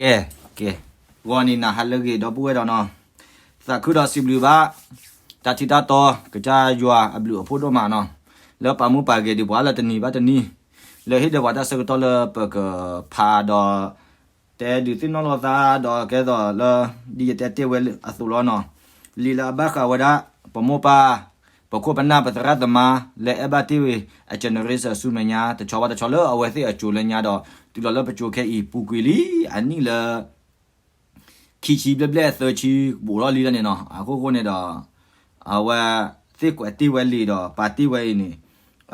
ကဲ, ကဲ, ဂီၤနံၤနၤဟါလၢအဂ့ၤ ဒီပုၢ်ဝဲၢ်ဒီးနီၤ, သးခုဒီးစံးဘျုးဘၣ် တၢ်ထံၣ်တၢ်တီ ကစၢ်ယွၤအဘျုးအဖှိၣ်ဒိၣ်မးနီၤ, လၢပာ်မူပာ်ဂဲၤဒံးပှၤလၢတနံၤဘၣ်တနံၤ, လၢဟ့ၣ်ဒဲးပှၤတၢ်ဆၢကတီၢ်လၢပကဖးဒီး တဲဒုးသ့ၣ်နီၣ်လိာ်သးဒီးကဲသိးလၢ ဒ်ယတဲတ့ၢ်ဝဲအသိးလီၤနီၤ, လံာ်လၢအဘၣ်ဃးဝဲဒၣ် ပမိၢ်ပၢ် ပခိၣ်ပနၢ်ပသရၣ်သမါ လၢအဲၣ်ဘၣ်တ့ၢ်ဝဲ အ generation ဆူမဲာ်ညါ တဆီဘၣ်တဆီလၢအဝဲသ့ၣ်အစိၤလၢညါဒီး တုၤလီၤလၢပစိၤခဲအံၤ ပူၤကွံာ်လံ အနံၣ်လၢ ခံဆံဘျဲၣ်ဘျဲၣ်သၢဆံဘူးထီၣ်လံလၢန့ၣ်နီၤ, အခိၣ်ဃိန့ၣ်ဒီး အဝဲသ့ၣ်ကွဲးတ့ၢ်ဝဲလံာ်ဒီးပာ်တ့ၢ်ဝဲအံၤန့ၣ်,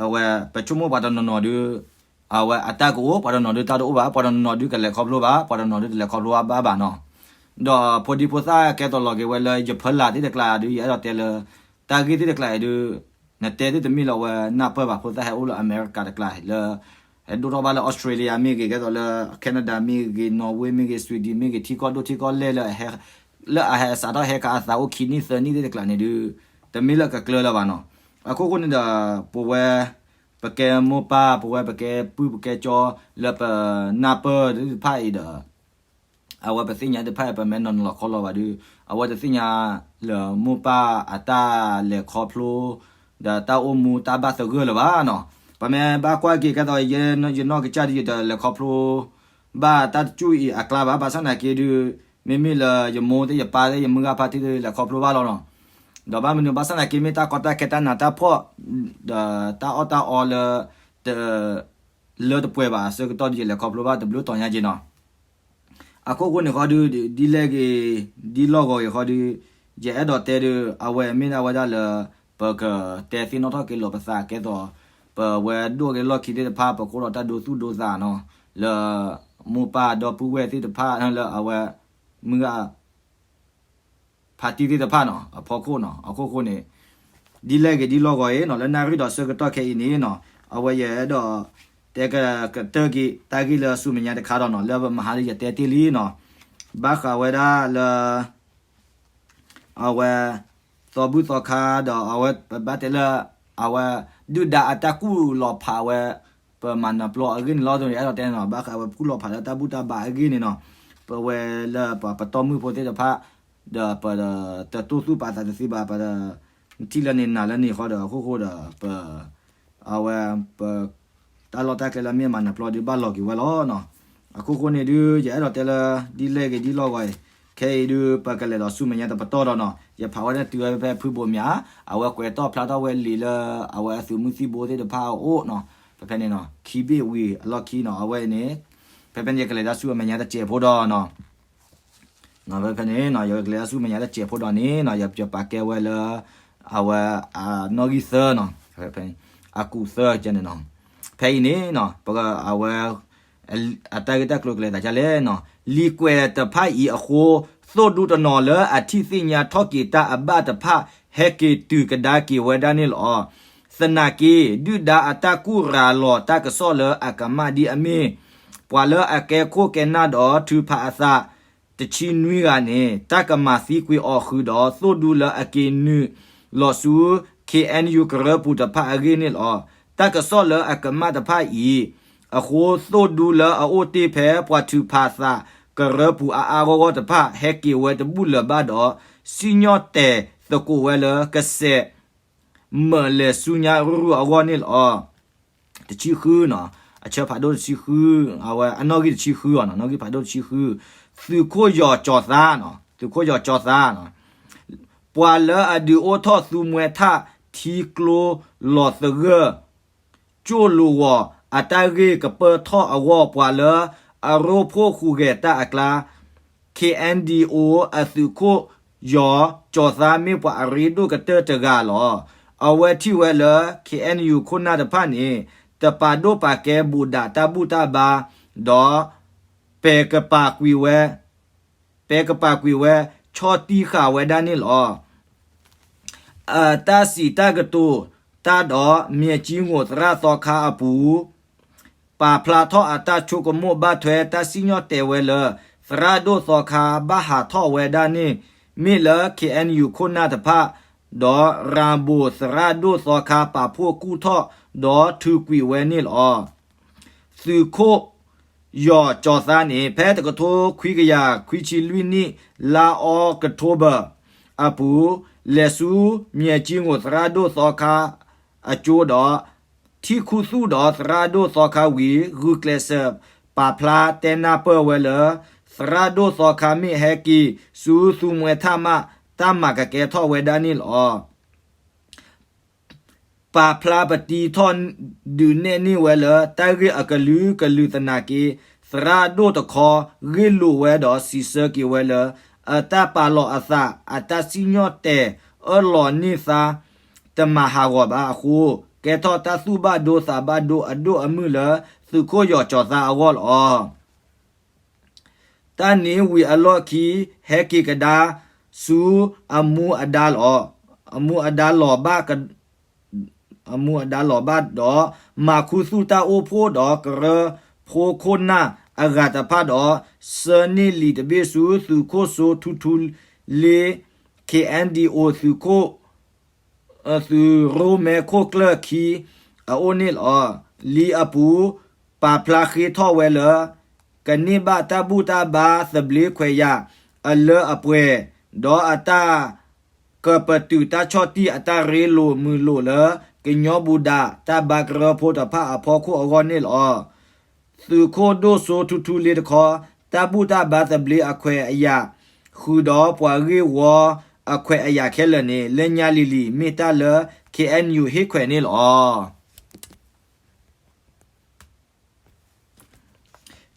အဝဲပဆိကမိၣ်ပှၤတနီၤနီၤဒုး အဝဲအတၢ်ကအိၣ် ပှၤတနီၤဒုးတၢ်တအိၣ်ဘၣ်, ပှၤတနီၤနီၤဒုးကလဲၤခီဖျိဘၣ်, ပှၤတနီၤနီၤဒုးတလဲၤခီဖျိဘၣ်ဘၣ်နီၤ, ဒီးဖိဒံဖိသၣ်ကဲသိးလီၤက့ၤဝဲလၢယဖၢလၢ်သ့ၣ်တကျါဒုး ယအဲၣ်ဒိးတဲလၢ တၢ်ဂ့ၢ်သ့ၣ်တကျါအံၤဒုး နတဲသ့ၣ်တမ့ၢ်လၢအဝဲနၢ်ပၢၢ်ဘၣ် ဖိသၣ်ဟဲအိၣ်လၢအမဲရကၤတကျါလၢ ဟဲဒိၣ်ထီၣ်ဘၣ်လၢ Australia မ့ၢ်ဂ့ၤ ကဲသိးလၢ Canada မ့ၢ်ဂ့ၤ Norway မ့ၢ်ဂ့ၤ Sweden မ့ၢ်ဂ့ၤ ထံကီၢ်ဒိၣ်ထံကီၢ်လဲၢ်လၢ လၢအဟဲအစးထီၣ်ဟဲခါအသးအိၣ်ခံနံၣ်သၢနံၣ်သ့ၣ်တကျါန့ၣ်ဒုး တမ့ၢ်လၢကကျၢၤလၢၤဘၣ်နီၤ, အခိၣ်ဃိန့ၣ်ဒီး ပဝဲ ပကဲမိၢ်ပၢ် ပဝဲပကဲပုၢ်ပကဲကၠီ လၢပနၢ်ပၢၢ်သ့ၣ်တဖၣ်အံၤဒီး အဝဲပသ့ၣ်ညါသ့ၣ်တဖၣ်အံၤ ပမ့ၢ်နီၤနီၤလီၤခီလီၤဘၣ်ဒုး အဝဲတသ့ၣ်ညါလၢမိၢ်ပၢ်အတၢ်လဲၤခီဖျိ ဒီးတၢ်အိၣ်မူတၢ်ဘၣ်သဂၢၢ်လၢၤဘၣ်နီၤ, ပမ့ၢ်ဘၣ်ကွၢ်က့ၤကဲသိး ယနီၢ်ကစၢ်ဒုး ယတလဲၤခီဖျိ ဘၣ်တၢ်တကၠူၣ်အံၤအကျါဘၣ်, ဘၣ်ဆၣ်သနာ်က့ဒုး မ့မ့ၢ်လၢယမိၢ်သ့ၣ်ယပၢ်သ့ၣ်ယမုၢ်ဂၢ်ဖါတံၢ်သ့ၣ်လဲၤခီဖျိဘၣ်လီၤနီၤ, ဒီးဘၣ်မနုၤဘၣ်ဆၣ်သနာ်က့ မ့ၢ်တၢ်ကီတၢ်ခဲတၢ်နးတၢ်ဖှီၣ် ဒီးတၢ်အီၣ်တၢ်အီလၢ တ လၢတပှဲၤဘၣ်အဆၢကတီၢ်ဒုး ယလဲၤခီဖျိဘၣ်တဘျုးတီၤညါက့ၤနီၤ, အခိၣ်ဃိန့ၣ်ဃီဒုး ဒ်လဲၣ်ဂ့ၤ ဒ်လီၢ်ဂီၤဂ့ၤဃီဒုး ယအဲၣ်ဒိးတဲဒုး အဝဲမ့ၢ်ဒၣ်ဝဲဒၣ်လၢ ပကတဲသ့ၣ်နီၣ်ထီၣ်က့ၤလိာ်ပသးကဲသိး ပဝဲဒိၣ်ဂ့ၤလီၢ်ခံသ့ၣ်တဖၣ် ပခိၣ်ဒီးတၢ်ဒိသူၣ်ဒိသးနီၤ လၢ မိၢ်ပၢ်ဒီပုၢ်ဝဲၢ်သ့ၣ်တဖၣ် လၢအဝဲ မုၢ်ဂၢ် ဖါတံၢ်သ့ၣ်တဖၣ်နီၤ အဖီခိၣ်နီၤ, အခိၣ်ဃိန့ၣ် ဒ်လဲၣ်ဂ့ၤဒ်လီၢ်ဂီၤအံၤနီၤ လၢနၣ်ရံၣ်ဒီးဆၢကတီၢ်ခဲအံၤန့ၣ်နီၤ အဝဲယအဲၣ်ဒိး တဲကကတၢၢ်က့ၤ တၢ်ဂ့ၢ်လၢဆူမဲာ်ညါတခါဒီးနီၤ လၢပမဟါလၢယတဲတ့ၢ်လံနီၤ, ဘၣ်ဃးဝဲဒၣ်လၢ အဝဲ သီဘူၣ်သီခါဒီး အဝဲပဘၣ်တဲလၢ အဝဲ ဒုၣ်ဒါအတၢ်ကူၣ်လီၤဖးဝဲ ပမၤနၢၤပျီအဂ့ၢ်န့ၣ်လီၤ. ယအဲၣ်ဒိးတဲနီၤ ဘၣ်ဃးဝဲကူၣ်လီၤဖးလၢတၢ်ဘူၣ်တၢ်ဘါအဂ့ၢ်န့ၣ်နီၤ, ပဝဲလၢပတီၢ်မုၢ်ဖိသ့ၣ်တဖၣ် ဒီးပတတိၢ်သူၣ်ပာ်သးတသ့ဘၣ် ပထံၣ်လၢန့ၣ်နၤလၢန့ၣ်ဃီဒီး အခိၣ်ဃိဒီး ပ အဝဲ ပ တၢ်လီၢ်တၢ်ကျဲလၢမ့ၢ်မၤနၢၤပျီဒုး ဘၣ်လီၤက့ၤဝဲလီၤနီၤ. အခိၣ်ဃိန့ၣ်ဒုး ယအဲၣ်ဒိးတဲလၢ ဒ်လဲၣ်ဂ့ၤဒ်လီၢ်ဂီၤအံၤ ခဲအံၤဒုး ပကလဲၤဒီးဆူမဲာ်ညါတပတီၢ်ဒီးနီၤ ယဖးဝဲဒၣ်တုၤဝဲဖဲဖုဘိးမၠး အဝဲကွဲးထီၣ်ဖျါထီၣ်ဝဲလံာ်လၢ အဝဲအသုးမုၢ်သံၣ်ဘိသ့ၣ်တဖၣ်အအိၣ်နီၤ ဖဲဖဲန့ၣ်နီၤ ခံဘ့ၣ်ဝံၤအလီၢ်ခံနီၤ အဝဲအံၤန့ၣ် ဖဲဖဲန့ၣ် ယကလဲၤဒၣ်ဆူအမဲာ်ညါတစဲးဖိဒီးနီၤ ဖဲဖဲန့ၣ်နီၤ ယကလဲၤဒၣ်ဆူမဲာ်ညါတစဲးဖိဒီးန့ၣ်နီၤ ယပာ်ကဲဝဲလၢ အဝဲ အနီၣ်ဂံၢ်သၢနီၤ အကူးသၢကဲန့ၣ်နီၤ ဖဲအံၤန့ၣ်နီၤ ပက အဝဲ အတၢ်ဂ့ၢ်တၢ်ကျိၤကလဲၤသးဒ်လဲၣ်နီၤ လံာ်ကွဲးတဖၣ်အံၤအဃိ သိၣ်ဒူတနီၤလၢအထံၣ်သ့ၣ်ညါထီၣ်က့ၤတၢ်အဘၣ်တဖၣ် ဟဲက့ၤတုၤကဒါက့ၤဝဲဒၣ်န့ၣ်လီၤ. သနာ်က့ ဒုၣ်ဒါအတၢ်ကူၣ်ရၤလီၤတၢ်ကစီၣ်လၢအကမၣ်ဒ်အမ့ၢ် ပှၤလၢအကဲခိၣ်ကဲနၢ်ဒီးထုးဖးအသး တဆံနွံဂၤန့ၣ် တၢ်ကမၤသံကွံာ်အီၤဃုာ်ဒီး သိၣ်ဒူလၢအက့ၤနုာ်လီၤဆူ ခ့ၣ်အဲၣ်ယူၣ် ကရၢပူၤတဖၣ်အဂ့ၢ်န့ၣ်လီၤ. တၢ်ကစီၣ်လၢအကမၣ်တဖၣ်အံၤအဃိ သိၣ်ဒူလၢအအိၣ်တ့ၢ်ဖဲပှၤထုးဖးသးကရၢပူၤအါအါဂီၢ်ဂီၢ်တဖၣ် ဟဲက့ၤဝဲတဘူၣ်လၢၤဘၣ်ဒီး စံၣ်ညီၣ်တဲာ်သကိးဝဲလၢကစဲး မၢးလဲၤဆူညါရုၢ်ရုၢ်အဂီၢ်န့ၣ်လီၤ. တဆံဃုနီၤ, အဆၢဖးဒိၣ်တဆံဃု, အဝဲအနီၣ်ဂံၢ်တဆံဃုအီၤနီၤ, နီၣ်ဂံၢ်ဖးဒိၣ်တဆံဃု, သုးခိၣ်ယီၤကၠီၤသါနီၤ, သုးခိၣ်ယီၤကၠီၤသါနီၤ, ပှၤလၢအဒုးအိၣ်ထီၣ်သူမှဲထၣ်ထံကျိလီၤသဂၢၢ် ကၠိၣ်လူၤဂီၤ အတၢ်ဂ့ၢ်ကပၢၢ်ထီၣ်အဂီၢ် ပှၤလၢအရိဖှိၣ်ဟူးဂဲၤတၢ်အကျါ ခ့ၣ်အဲၣ်ဒံၣ်အိၣ် အသုးခိၣ်ယီၤကၠီၤသါ မ့ၢ်ပှၤအရ့ဒိၣ်ကတၢၢ်တဂၤလီၤ. အဝဲထံၣ်ဝဲလၢ ခ့ၣ်အဲၣ်ယူၣ် ခိၣ်နၢ်တဖၣ်န့ၣ် တပာ်ဒိၣ်ပာ်ကဲဘူးဒးတၢ်ဘူၣ်တၢ်ဘါ ဒီး ပဲကပာ်ကွံာ်ဝဲ ပဲကပာ်ကွံာ်ဝဲ ဆီၣ်တံၢ်ဃာ်ဝဲဒၣ်န့ၣ်လီၤ. အတၢ်စံးတၢ်ကတိၤတၢ်ဒီး မၠဲၣ်ကၠံငိၣ်သရၣ်သီခါအပူၤ ပာ်ဖျါထီၣ်အတၢ်ဆိကမိၣ်ဘၣ်ထွဲတၢ်စံၣ်ညီၣ်တဲာ်ဝဲလၢ သရၣ်ဒိၣ်သီခါဘၣ်ဟးထီၣ်ဝဲဒၣ်န့ၣ် မ့ၢ်လၢ ခ့ၣ်အဲၣ်ယူၣ် ခိၣ်နၢ်တဖၣ် ဒီးရၤဘိၣ်သရၣ်ဒိၣ်သီခါပာ်ဖှိၣ်ကူၣ်ထီၣ် ဒီးထုးကွံာ်ဝဲန့ၣ်လီၤ. သုးခိၣ် ယီၢ်ကၠီၤသါန့ၣ် ဖဲတကထိခွံကယၤခွံဆံလွံၢ်နံၣ် လါအီးကထိဘၢၣ်အပူၤ လဲၤဆူမၠဲၣ်ကၠံငိၣ်သရၣ်ဒိၣ်သီခါအကၠိဒီး ထံၣ်ခူသူၣ်ဒီးသရၣ်ဒိၣ်သီခါဝံၤ ဂုာ်ကျဲးစၢးပာ်ဖျါတဲနၢ်ပၢၢ်ဝဲလၢ သရၣ်ဒိၣ်သီခါမ့ၢ်ဟဲက့ၤဆူသူမှဲထၣ်မး တၢ်မၤကကဲထီၣ်ဝဲဒၣ်န့ၣ်လီၤ. ပာ်ဖျါပတံထီၣ်ဒုးနဲၣ်န့ၢ်ဝဲလၢ တၢ်ဂ့ၢ်အကလုာ်ကလုာ်သနာ်က့ သရၣ်ဒိၣ်တခီ ဂ့ၢ်လိာ်ဝဲဒီးစံးဆၢက့ၤဝဲလၢ အတၢ်ပာ်လီၤအသး အတၢ်စံၣ်ညီၣ်တဲာ်အၢၣ်လီၤန့ၢ်သါ တမၤဟးဂီၤဘၣ်အဃိ ကဲထီၣ်တၢ်သူၣ်ဘၣ်ဒိသးဘၣ်ဒိအဒိၣ်အမုၢ်လၢ သုးခိၣ်ယီၢ်ကၠီၤသါအဂီၢ်လီၤ. တၢ်န့ၣ်ဝံၤအလီၢ်ခံ ဟဲက့ၤကဒါဆူအမူအဒါလီၤ. အမူအဒါလီၤဘၣ်က အမူအဒါလီၤဘၣ်ဒီး မၤခူသူၣ်တၢ်အိၣ်ဖှိၣ်ဒီးကရၢဖိခိၣ်နၢ်အဂၤတဖၣ်ဒီး ဆှၢန့ၢ်လံာ်တဘ့ၣ်ဆူသုးခိၣ်စိထူထူလ့ ခ့ၣ်အဲၣ်ယူၣ် သုးခိၣ် သုးရိမဲခိၣ်ကျၢၢ်ခံအအိၣ်န့ၣ်လီၤ. လံာ်အပူၤ ပာ်ဖျါဃ့ထီၣ်ဝဲလၢ ကန့ၢ်ဘၣ်တၢ်ဘူၣ်တၢ်ဘါသဘျ့ခွဲးယာ်အလၢအပှဲၤ, ဒီးအတၢ်ကပတုာ်တၢ်ဆီၣ်တံၢ်အတၢ်ရ့လိာ်မုာ်လိာ်လၢ ကညီဘူးဒးတၢ်ဘါကရၢဖိတဖၣ်အဖီခိၣ်အဂီၢ်န့ၣ်လီၤ. သုးခိၣ်ဒိၣ်စိထူထူလ့တခီ တၢ်ဘူၣ်တၢ်ဘါသဘျ့အခွဲးအယာ် ဃုာ်ဒီးပှၤဂ့ၢ်ဝီအခွဲးအယာ်ခဲလၢာ်န့ၣ် လၢညါလံၤလံၤ မ့ၢ်တၢ်လၢ ခ့ၣ်အဲၣ်ယူၣ် ဟ့ၣ်ခွဲးန့ၣ်လီၤ.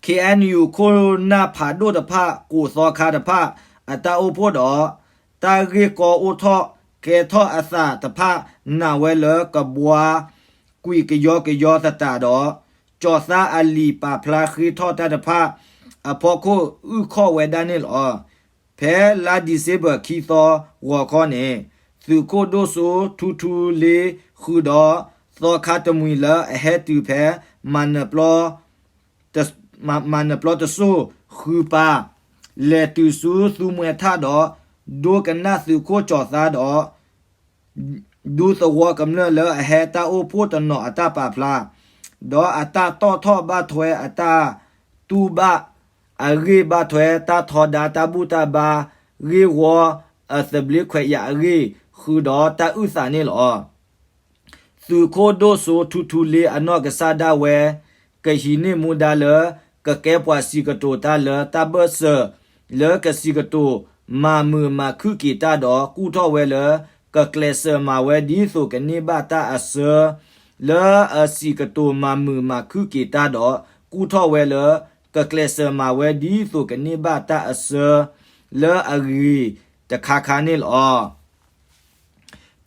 ခ့ၣ်အဲၣ်ယူၣ် ခိၣ်နၢ်ဖးဒိၣ်တဖၣ် ကိးသီခါတဖၣ် အတၢ်အိၣ်ဖှိၣ်ဒီး တၢ်ဂ့ၢ်ကီအိၣ်ထီၣ်ကဲထီၣ်အသးတဖၣ် နာ်ဝဲလၢကဘှါကွံာ်ကယီကယီသတးဒီး ကၠီၤသါအလံာ်ပာ်ဖျါဃ့ထီၣ်တၢ်တဖၣ် အဖီခိၣ်အုၣ်ခီၣ်ဝဲဒၣ်န့ၣ်လီၤ. ဖဲလါဒံၣ်စ့ဘၢၣ်ခံသီဂီၤခီန့ၣ် သုးခိၣ်ဒိၣ်စိထူထူလ့ ဃုာ်ဒီးသီခါတမှံၤလၢအဟဲတုၤဖဲ မၤနၢၤပျီ မၤနၢၤပျီတစိၢ်ဃုပၤ လဲၤတုၤဆူသူမှဲထၣ်ဒီး ဒိကနၣ်သုးခိၣ်ကၠီၤသါဒီး ဒူသဝီကမျၢၢ်လၢအဟဲတၢ်အိၣ်ဖှိၣ်တနီၤအတၢ်ပာ်ဖျါ, ဒီးအတၢ်တီၣ်ထီၣ်ဘၣ်ထွဲအတၢ်တူၢ်ဘၣ်အဂ့ၢ် ဘၣ်ထွဲတၢ်ထီဒါတၢ်ဘူၣ်တၢ်ဘါဂ့ၢ်ဝီအသဘျ့ခွဲးယာ်အဂ့ၢ် ဃုာ်ဒီးတၢ်အုၣ်သးန့ၣ်လီၤ. သုးခိၣ်ဒိၣ်စိထူထူလ့အနီၢ်ကစၢ်ဒၣ်ဝဲ ကဟံးန့ၢ်မူဒါလၢ ကကဲပှၤစံးကတိၤတၢ်လၢတၢ်ဘၢၣ်စၢၤ လၢကစံးကတိၤမၤမုာ်မၤခုၣ်က့ၤတၢ်ဒီး ကူၣ်ထီၣ်ဝဲလၢ ကကျဲးစၢးမၤဝဲဒ်သိးကန့ၢ်ဘၣ်တၢ်အစၢ လၢအစံးကတိၤမၤမုာ်မၤခုၣ်က့ၤတၢ်ဒီး ကူၣ်ထီၣ်ဝဲလၢ ကကျဲးစၢးမၤဝဲဒ်သိးကန့ၢ်ဘၣ်တၢ်အစၢ လၢအဂ့ၤတခါခါန့ၣ်လီၤ.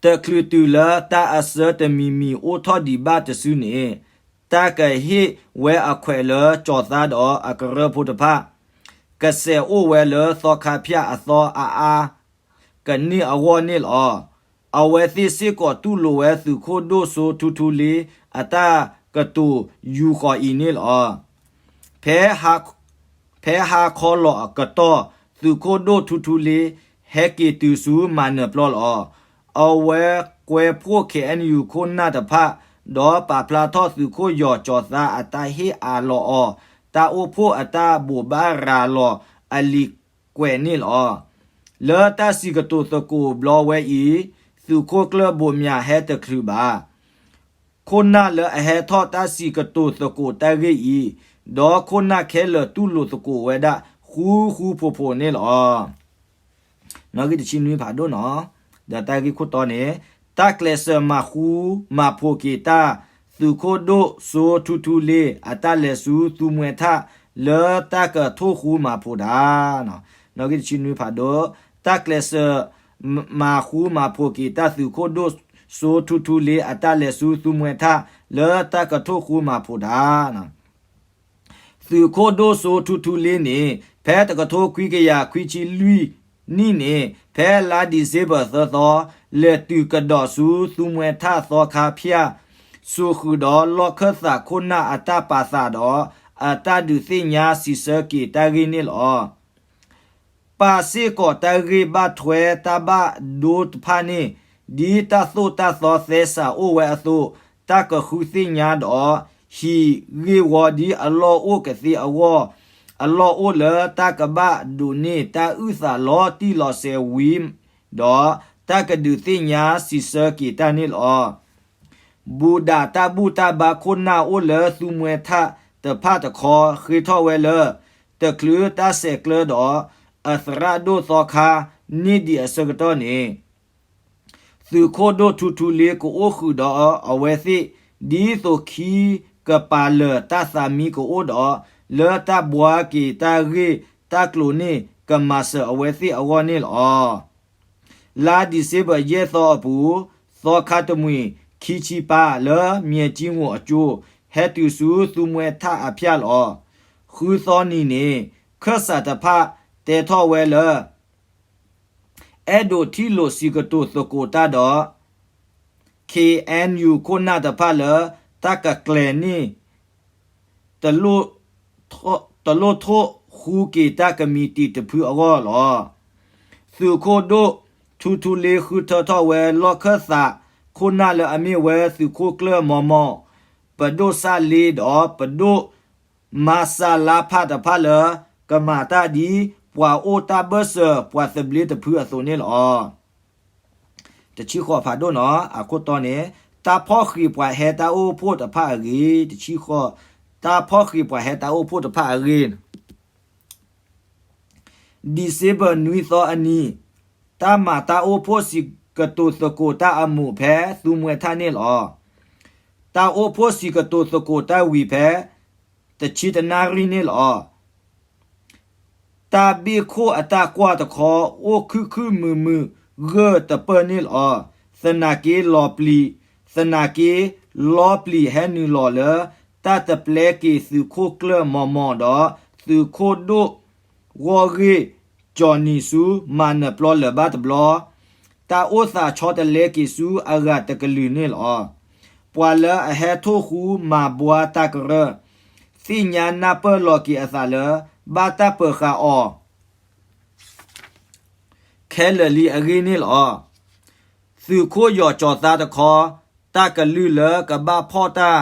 တချုးတုၤလၢတၢ်အစၢတမံၤမံၤအိၣ်ထီၣ်ဒံးဘၣ်တစုန့ၣ် တၢ်ကဟ့ၣ်ဝဲအခွဲးလၢကၠီၤသါဒီးအကရၢဖိတဖၣ် ကစဲးအိၣ်ဝဲလၢသီခါဖၠၣ်အသီအါအါ ကန့ၢ်အဂီၢ်န့ၣ်လီၤ. အဝဲသ့ၣ်စ့ၢ်ကီးတူၢ်လိာ်ဝဲသုးခိၣ်ဒိၣ်စိထူထူလ့အတၢ်ကတိၤယူာ်ဃီၤအံၤန့ၣ်လီၤ. ဖဲ ဖဲဟါခီလီၤအကတီၢ် သုးခိၣ်ဒိၣ်ထူထူလ့ ဟဲက့ၤတုၤဆူမၤနၢၤပျီလီၤ. အဝဲကွဲဖှိၣ် ခ့ၣ်အဲၣ်ယူၣ် ခိၣ်နၢ်တဖၣ် ဒီးပာ်ဖျါထီၣ်သုးခိၣ်ယီၤကၠီၤသါအတၢ်ဟ့ၣ်အးလီၤအီၤ တၢ်အိၣ်ဖှိၣ်အတၢ်ဘိးဘၣ်ရၤလီၤအလံာ်ကွဲးန့ၣ်လီၤ. လၢတၢ်စံးကတိၤသကိးဘျီဝဲအံၤ သုးခိၣ်ကျၢၢ်ဘိးမၠးဟဲတချုးဘၣ် ခိၣ်နၢ်လၢအဟဲထီၣ်တၢ်စံးကတိၤသကိးတၢ်ဂ့ၢ်အံၤ, ဒီးခိၣ်နၢ်ခဲလၢာ်တူၢ်လိာ်သကိးဝဲဒၣ်ဃူဃူဖိးဖိးန့ၣ်လီၤ. နီၣ်ဂံၢ်တဆံနွံဖးဒိၣ်နီၤ, ဒီးတၢ်ဂ့ၢ်ခိၣ်တီန့ၣ်, တၢ်ကျဲးစၢးမၤဃူမၤဖိးက့ၤတၢ် သုးခိၣ်ဒိၣ်စိထူထူလ့ အတၢ်လဲၤဆူသူမှဲထၣ် လၢတၢ်ကထိၣ်ဃူမၤဖိးတၢ် နီၣ်ဂံၢ်တဆံနွံဖးဒိၣ်, တၢ်ကျဲးစၢးမၤဃူမၤဖိးက့ၤတၢ် သုးခိၣ်ဒိၣ်စိထူထူလ့ အတၢ်လဲၤဆူသူမှဲထၣ် လၢတၢ်ကထိၣ်ဃူမၤဖိးတၢ်. သုးခိၣ်ဒိၣ်စိထူထူလ့န့ၣ် ဖဲတကထိခွံကယၤခွံဆံလွံၢ်နံၣ်န့ၣ် ဖဲလါဒံၣ်စ့ဘၢၣ်သၢသီ လဲၤတုၤကဒီးဆူသူမှဲထၣ်သီခါဖၠၣ်, စိာ်ဃုာ်ဒီးလီၢ်ခၢၣ်သးခိၣ်နၢ်အတၢ်ပာ်သးဒီး အတၢ်ဒုးသ့ၣ်ညါစံးဆၢက့ၤတၢ်ဂ့ၢ်န့ၣ်လီၤ. ပာ်စ့ၢ်ကီးတၢ်ဂ့ၢ်ဘၣ်ထွဲတၢ်ဘၣ်ဒိတဖၣ်န့ၣ်, ဒ်တၢ်သိၣ်တၢ်သီသဲစးအိၣ်ဝဲအသိး, တၢ်ကဃုသ့ၣ်ညါဒီး ဟံၣ်ဂ့ၢ်ဝီဒ်အလီၢ်အိၣ်ကသ့အဂီၢ်, အလီၢ်အိၣ်လၢတၢ်ကဘၣ်ဒိးန့ၢ်တၢ်အုၣ်သးလီၤတံၢ်လီၤဆဲးဝံၤ, ဒီးတၢ်ကဒုးသ့ၣ်ညါစံးဆၢက့ၤတၢ်န့ၣ်လီၤ. ဘူဒးတၢ်ဘူၣ်တၢ်ဘါခိၣ်နၢ်အိၣ်လၢသူမှဲထၣ်တဖၣ်တခီ ဃ့ထီၣ်ဝဲလၢ တချုးတၢ်ဆဲးကျၢဒီး အသရၣ်ဒိၣ်သီခါန့ၢ်ဒံးအဆၢကတီၢ်န့ၣ် သုးခိၣ်ဒိၣ်ထူထူလ့ကအိၣ်ဃုာ်ဒီးအဝဲသ့ၣ် ဒ်သိးခံကပၤလၢာ်တၢ်သးမံကအိၣ်ဒီး လၢတၢ်ဘှါက့ၤတၢ်ဂ့ၢ်တၢ်ကျိၤန့ၣ် ကမၤစၢၤအဝဲသ့ၣ်အဂီၢ်န့ၣ်လီၤ. လါဒံၣ်စ့ဘၢၣ်ယဲၢ်သီအပူၤ, သီခါတမှံၤခံဆံပၢလၢမၠဲၣ်ကၠံငိၣ်အကၠိ ဟဲတုၤဆူသူမှဲထၣ်အဖၠၣ်လီၤ. ဃုသီနံၤန့ၣ် ခၢၣ်စးတဖၣ်တဲထီၣ်ဝဲလၢ အဲၣ်ဒိးထံၣ်လိာ်စံးကတိၤသကိးတၢ်ဒီး ခ့ၣ်အဲၣ်ယူၣ် ခိၣ်နၢ်တဖၣ်လၢ တၢ်ကကျဲၤန့ၢ် တလိၣ်ထိၣ်ဃူက့ၤတၢ်ကမံးတံာ်တဖုအဂီၢ်လီၤ. သုးခိၣ်ဒိၣ်ထူထူလ့ဃုထၢထီၣ်ဝဲလီၢ်ခၢၣ်သးခိၣ်နၢ်လၢအမ့ၢ်ဝဲသုးခိၣ်ကျၢၢ်မီၤမီၤ, ပဒိၣ်စၣ်လ့ဒီးပဒိၣ် မၤစၢ်လါဖးတဖၣ်လၢ ကမၤတၢ်ဒ်ပှၤအိၣ်တၢ်ဘၢၣ်စၢၤပှၤသဘျ့တဖုအသိးန့ၣ်လီၤ. တဆံဃိးဖးဒိၣ်နီၤ အခိၣ်တီန့ၣ် တၢ်ဖီၣ်ဃံးပှၤဟဲတၢ်အိၣ်ဖှိၣ်တဖၣ်အဂ့ၢ်, တဆံဃိး, တၢ်ဖီၣ်ဃံးပှၤဟဲတၢ်အိၣ်ဖှိၣ်တဖၣ်အဂ့ၢ် ဒံၣ်စ့ဘၢၣ်နွံသီအနံၤ, တၢ်မၤတၢ်အိၣ်ဖှိၣ်စံးကတိၤသကိးတၢ်အမူးဖဲသူမှဲထၣ်န့ၣ်လီၤ. တၢ်အိၣ်ဖှိၣ်စံးကတိၤသကိးတၢ်ဝံၤဖဲ တဆံတနၣ်ရံၣ်န့ၣ်လီၤ. တၢ်ဘ့ၣ်ခိၣ်အတၢ်ကွၢ်တခီ အိၣ်ခုၣ်ခုၣ်မုာ်မုာ်ဂၢၢ်တပၢၢ်န့ၣ်လီၤ. သနာ်က့လီၤပျံၤ, သနာ်က့လီၤပျံၤဟဲနုာ်လီၤလၢ တၢ်တပျဲက့ၤသုးခိၣ်ကျၢၢ်မီၤမီၤဒီး သုးခိၣ်ဒိၣ်ဂီၢ်ဂ့ၢ်ကၠီနံၤဆူမၤနၢၤပျီလၢၤဘၣ်တဘျီ, တၢ်အိၣ်သးဆီတလဲက့ၤဆူအဂၤတကလုာ်န့ၣ်လီၤ. ပှၤလၢအဟဲထိၣ်ဃူမၤဘှါတၢ်ကရၢၢ် သ့ၣ်ညါနၢ်ပၢၢ်လီၤက့ၤအသးလၢ ဘၣ်တၢ်ပၢၤဃာ်အီၤ ခဲလၢာ်လံအဂ့ၢ်န့ၣ်လီၤ. သုးခိၣ်ယီၤကၠီၤသါတခီ တၢ်ကလုၢ်လၢကဘၣ်ဖီၣ်တၢ်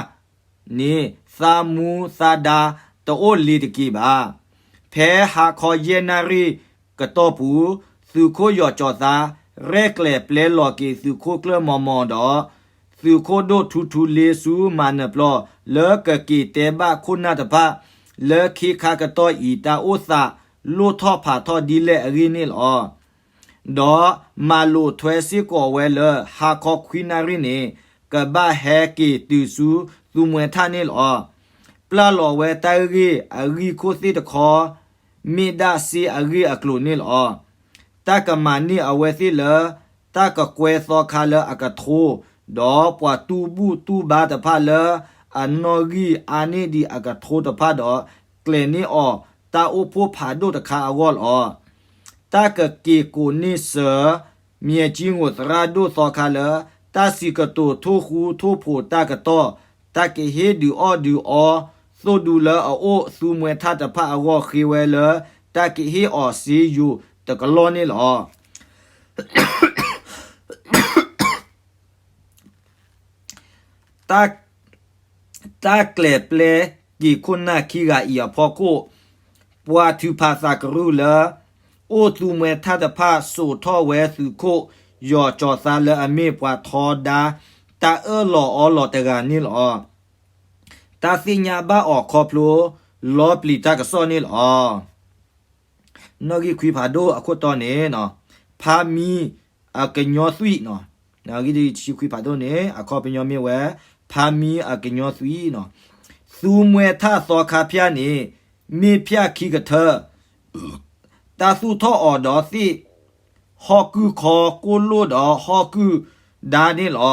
န့ၣ် သးမူသးဒါတအိၣ်လ့ၤတက့ၢ်ဘၣ်. ဖဲဟါခီယဲၢ်နၣ်ရံၣ်ကတီၢ်ပူၤ, သုးခိၣ်ယီၤကၠီၤသါ ရဲၣ်ကျဲၤပျဲလီၤက့ၤသုးခိၣ်ကျၢၢ်မီၤမီၤဒီး သုးခိၣ်ဒိၣ်ထူထူလ့ဆူမၤနၢၤပျီ လၢကက့ၤတဲဘၣ်ခိၣ်နၢ်တဖၣ် လၢခ့ခါကတီၢ်အံၤ တၢ်အိၣ်သးလိၣ်ထီၣ်ဖးထီၣ်ဒ်လဲၣ်အဂ့ၢ်န့ၣ်လီၤ. ဒီးမၤလိာ်ထွဲစ့ၢ်ကီးဝဲလၢ ဟါခီခွံနၣ်ရံၣ်န့ၣ် ကဘၣ်ဟဲက့ၤတုၤဆူသူမှဲထၣ်န့ၣ်လီၤ. ပျၢ်လီၤဝဲတၢ်ဂ့ၢ်အဂံၢ်ခိၣ်သ့ၣ်တခီ မ့ၢ်ဒၣ်စ့အဂ့ၢ်အကျိၤန့ၣ်လီၤ. တၢ်ကမၤန့ၢ်အဝဲသ့ၣ်လၢ တၢ်ကကွဲသီခါလၢအကထိ, ဒီးပှၤတူၢ်ဘူၣ်တူၢ်ဘါတဖၣ်လၢ အနီၣ်ဂံၢ်အါန့ၢ်ဒံးအကထိတဖၣ်ဒီး ကျဲၤန့ၢ်အီၤတၢ်အိၣ်ဖှိၣ်ဖးဒိၣ်တခါအဂီၢ်လီၤ. တၢ်ကက့ၤကိးန့ၢ်စၢၤ မၠဲၣ်ကၠံငိၣ်သရၣ်ဒိၣ်သီခါလၢ တၢ်စံးကတိၤထိၣ်ဃူထိၣ်ဖိးတၢ်ကတီၢ်, တၢ်ကဟ့ၣ်ဒုးအီၣ်ဒုးအီ သိၣ်ဒူလၢအအိၣ်သူမှဲထၣ်တဖၣ်အဂီၢ်ဃ့ဝဲလၢ တၢ်ကဟ့ၣ်အီၤစ့ယိၤတကလီၢ်န့ၣ်လီၤ. တၢ် တၢ်ကျဲၤပျဲက့ၤခိၣ်နၢ်ခံဂၤအံၤအဖီခိၣ်, ပှၤထုးဖးသးကရူၢ်လၢ အိၣ်သူမှဲထၣ်တဖၣ်စိာ်ထီၣ်ဝဲသုးခိၣ်ယီၤကၠီၤသါလၢအမ့ၢ်ပှၤထီဒါ တၢ်အၢၣ်လီၤအီလီၤတဂၤန့ၣ်လီၤ. တၢ်သ့ၣ်ညါဘၣ်အီၤခီဖျိ လီပျံၤတၢ်ကစီၣ်န့ၣ်လီၤ. နီၣ်ဂံၢ်ခွံဖးဒိၣ်အခိၣ်တီန့ၣ်, ဖါမံအကညီသွံၣ်နီၤ, နီၣ်ဂံၢ်ခွံဖးဒိၣ်န့ၣ် အခီပညီမ့ၢ်ဝဲ ဖါမံအကညီသွံၣ်နီၤ, သူမှဲထၣ်သီခါဖၠၣ်န့ၣ် မ့ၢ်ဖၠၣ်ခံကထၢ, တၢ်သူၣ်ထီၣ်အီၤဒီးသ့ၣ် ဟီၣ်ကုၢ်ခီကိၣ်လိၣ်ဒီးဟီၣ်ကုၢ်ဒါန့ၣ်လီၤ.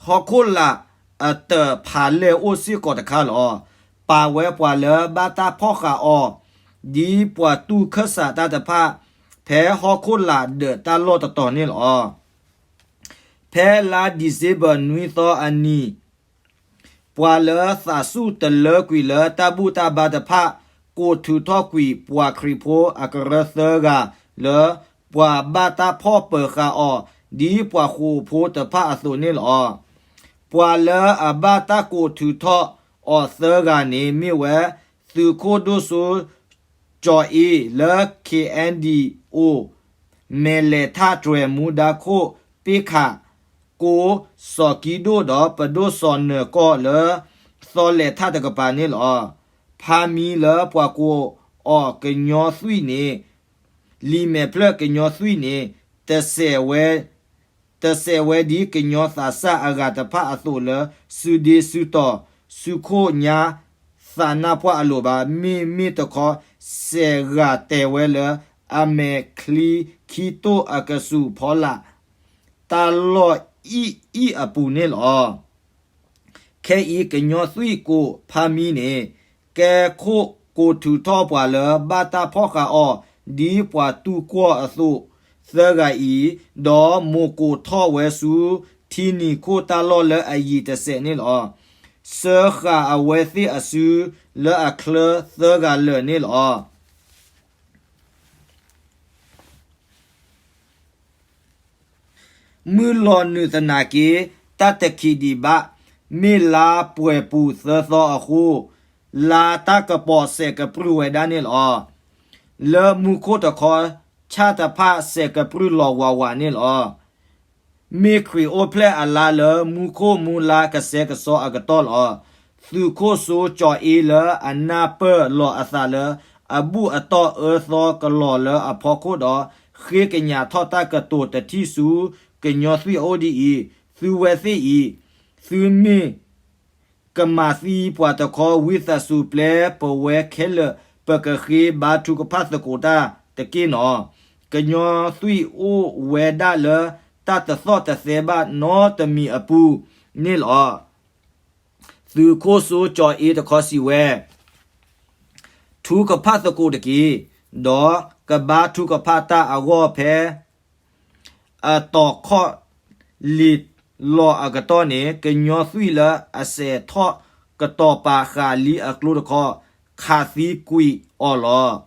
ဟီၣ်ခိၣ်လာ်အတၢ်ဖးလဲၢ်အိၣ်စ့ၢ်ကီးတခါလီၤ. ပာ်ဝဲပှၤလၢဘၣ်တၢ်ဖီၣ်ဃာ်အီၤ ဒ်ပှၤတူၢ်ခၢၣ်စးတၢ်တဖၣ် ဖဲဟီၣ်ခိၣ်လာ်ဒၢးတၢ်လီၢ်တတီၤန့ၣ်လီၤ. ဖဲလါဒံၣ်စ့ဘၢၣ်နွံသီအနံၤ ပှၤလၢသးစူၢ်တလၢကွံာ်လၢတၢ်ဘူၣ်တၢ်ဘါတဖၣ် ကိးထုးထီၣ်ကွံာ်ပှၤခရံာ်ဖိအကရၢသၢဂၤလၢ ပှၤဘၣ်တၢ်ဖီၣ်ပၢၤဃာ်အီၤ ဒ်ပှၤဃိာ်ဖိတဖၣ်အသိးန့ၣ်လီၤ. ပှၤလၢအဘၣ်တၢ်ကိးထုးထီၣ် အီၤသၢဂၤန့ၣ် မ့ၢ်ဝဲ သုးခိၣ်ဒိၣ်စိကၠီၤအ့လၢ ခ့ၣ်အဲၣ်ဒံၣ်အိၣ် မဲာ်လဲၤထၣ်တြဲၤမူဒါခိၣ် ပ့ၢ်ခၣ်ကိ စီၤကံဒိၣ်ဒီးပဒိၣ်စီၤနၢၤကီၢ်လၢ သီလဲၤထၣ်တကပၤန့ၣ်လီၤ. ဖါမံလၢပှၤကိးအီၤကညီသွံၣ်န့ၣ် လံာ်မဲာ်ဖျၢၣ်ကညီသွံၣ်န့ၣ် တစဲးဝဲ တစဲးဝဲဒ်ကညီသးစၢ်အဂၤတဖၣ်အသိးလၢ စုဒ့စုတီၤ စုခိၣ်ညါသးနၢ်ပှၢ်အလိၤဘၣ်. မ့မ့ၢ်တခီ စဲးဂၤတဲာ်ဝဲလၢ အမဲာ်ချံခံတိၢ်အကဆူးဖီလာ် တၢ်လီၢ်အံၣ်အံၣ်အပူၤန့ၣ်လီၤ. ခဲအံၤကညီသွံၣ်ကိးဖါမံန့ၣ် ကဲခိၣ်ကိးထုးထီၣ်ပှၤလၢဘၣ်တၢ်ဖီၣ်ဃာ်အီၤ ဒ်ပှၤတူၢ်ကွီၢ်အသိးသၢဂၤအံၤ, ဒီးမိၢ်ကိးထီၣ်ဝဲဆူထံနံၤခိၣ်တၢ်လီၢ်လၢအယံၤတစဲးန့ၣ်လီၤ. စၢဃာ်အဝဲသ့ၣ်အစုလၢအချၢသၢဂၤလၢာ်န့ၣ်လီၤ. မုၢ်လီၤနုာ်သနာ်က့ တၢ်တခံးဒံးဘၣ်, မ့ၢ်လါပှဲၤပူၤသၢသီအဃိ, လါတၢ်ကပီၤစဲးကပြုၢ်ဝဲဒၣ်န့ၣ်လီၤ. လၢမူခိၣ်တခီ ဆၣ်တဖၣ်စဲးကပြုၢ်လီၤဝးဝးန့ၣ်လီၤ. မ့ၢ်ခရံာ်အိၣ်ဖျဲၣ်အလါလၢမူခိၣ်မူလါကစဲကစီအကတီၢ်လီၤ. သုးခိၣ်စိကၠီၤအ့လၢအနၢ်ပၢၢ်လီၤအသးလၢ အဘူၣ်အတီၢ်အၢသီကလီၤလၢအဖီခိၣ်ဒီး ဃ့ကညးထီၣ်တၢ်ကတိၤတထံၣ်ဆူ ကညီသွံၣ်အအိၣ်ဒ်အံၤ, သုဝဲသ့ၣ်အံၤ, သုမ့ၢ် ကမၤသံပှၤတခီ ဝံသးစူၤပျဲပဝဲခဲလၢာ် ပကဃ့ဘါထုကဖၣ်သကိးတၢ်တက့ၢ်နီၤ. ကညီသွံၣ်အိၣ်ဝဲဒၣ်လၢတၢ်တသီၣ်တသဲဘၣ်နီတမံၤအပူၤန့ၣ်လီၤ. သုးခိၣ်စိကၠီၤအ့တခီစံးဝဲ ထုကဖၣ်သကိးတက့ၢ်, ဒီးကဘါထုကဖၣ်တၢ်အဂီၢ်ဖဲ အတီၤခီၣ်လံာ်လီၤအကတီၢ်န့ၣ် ကညီသွံၣ်လၢအစဲးထီၣ်ကတီၤပာ်ဃာ်လံအကျိတခီ ခးသံကွံာ်အီၤလီၤ.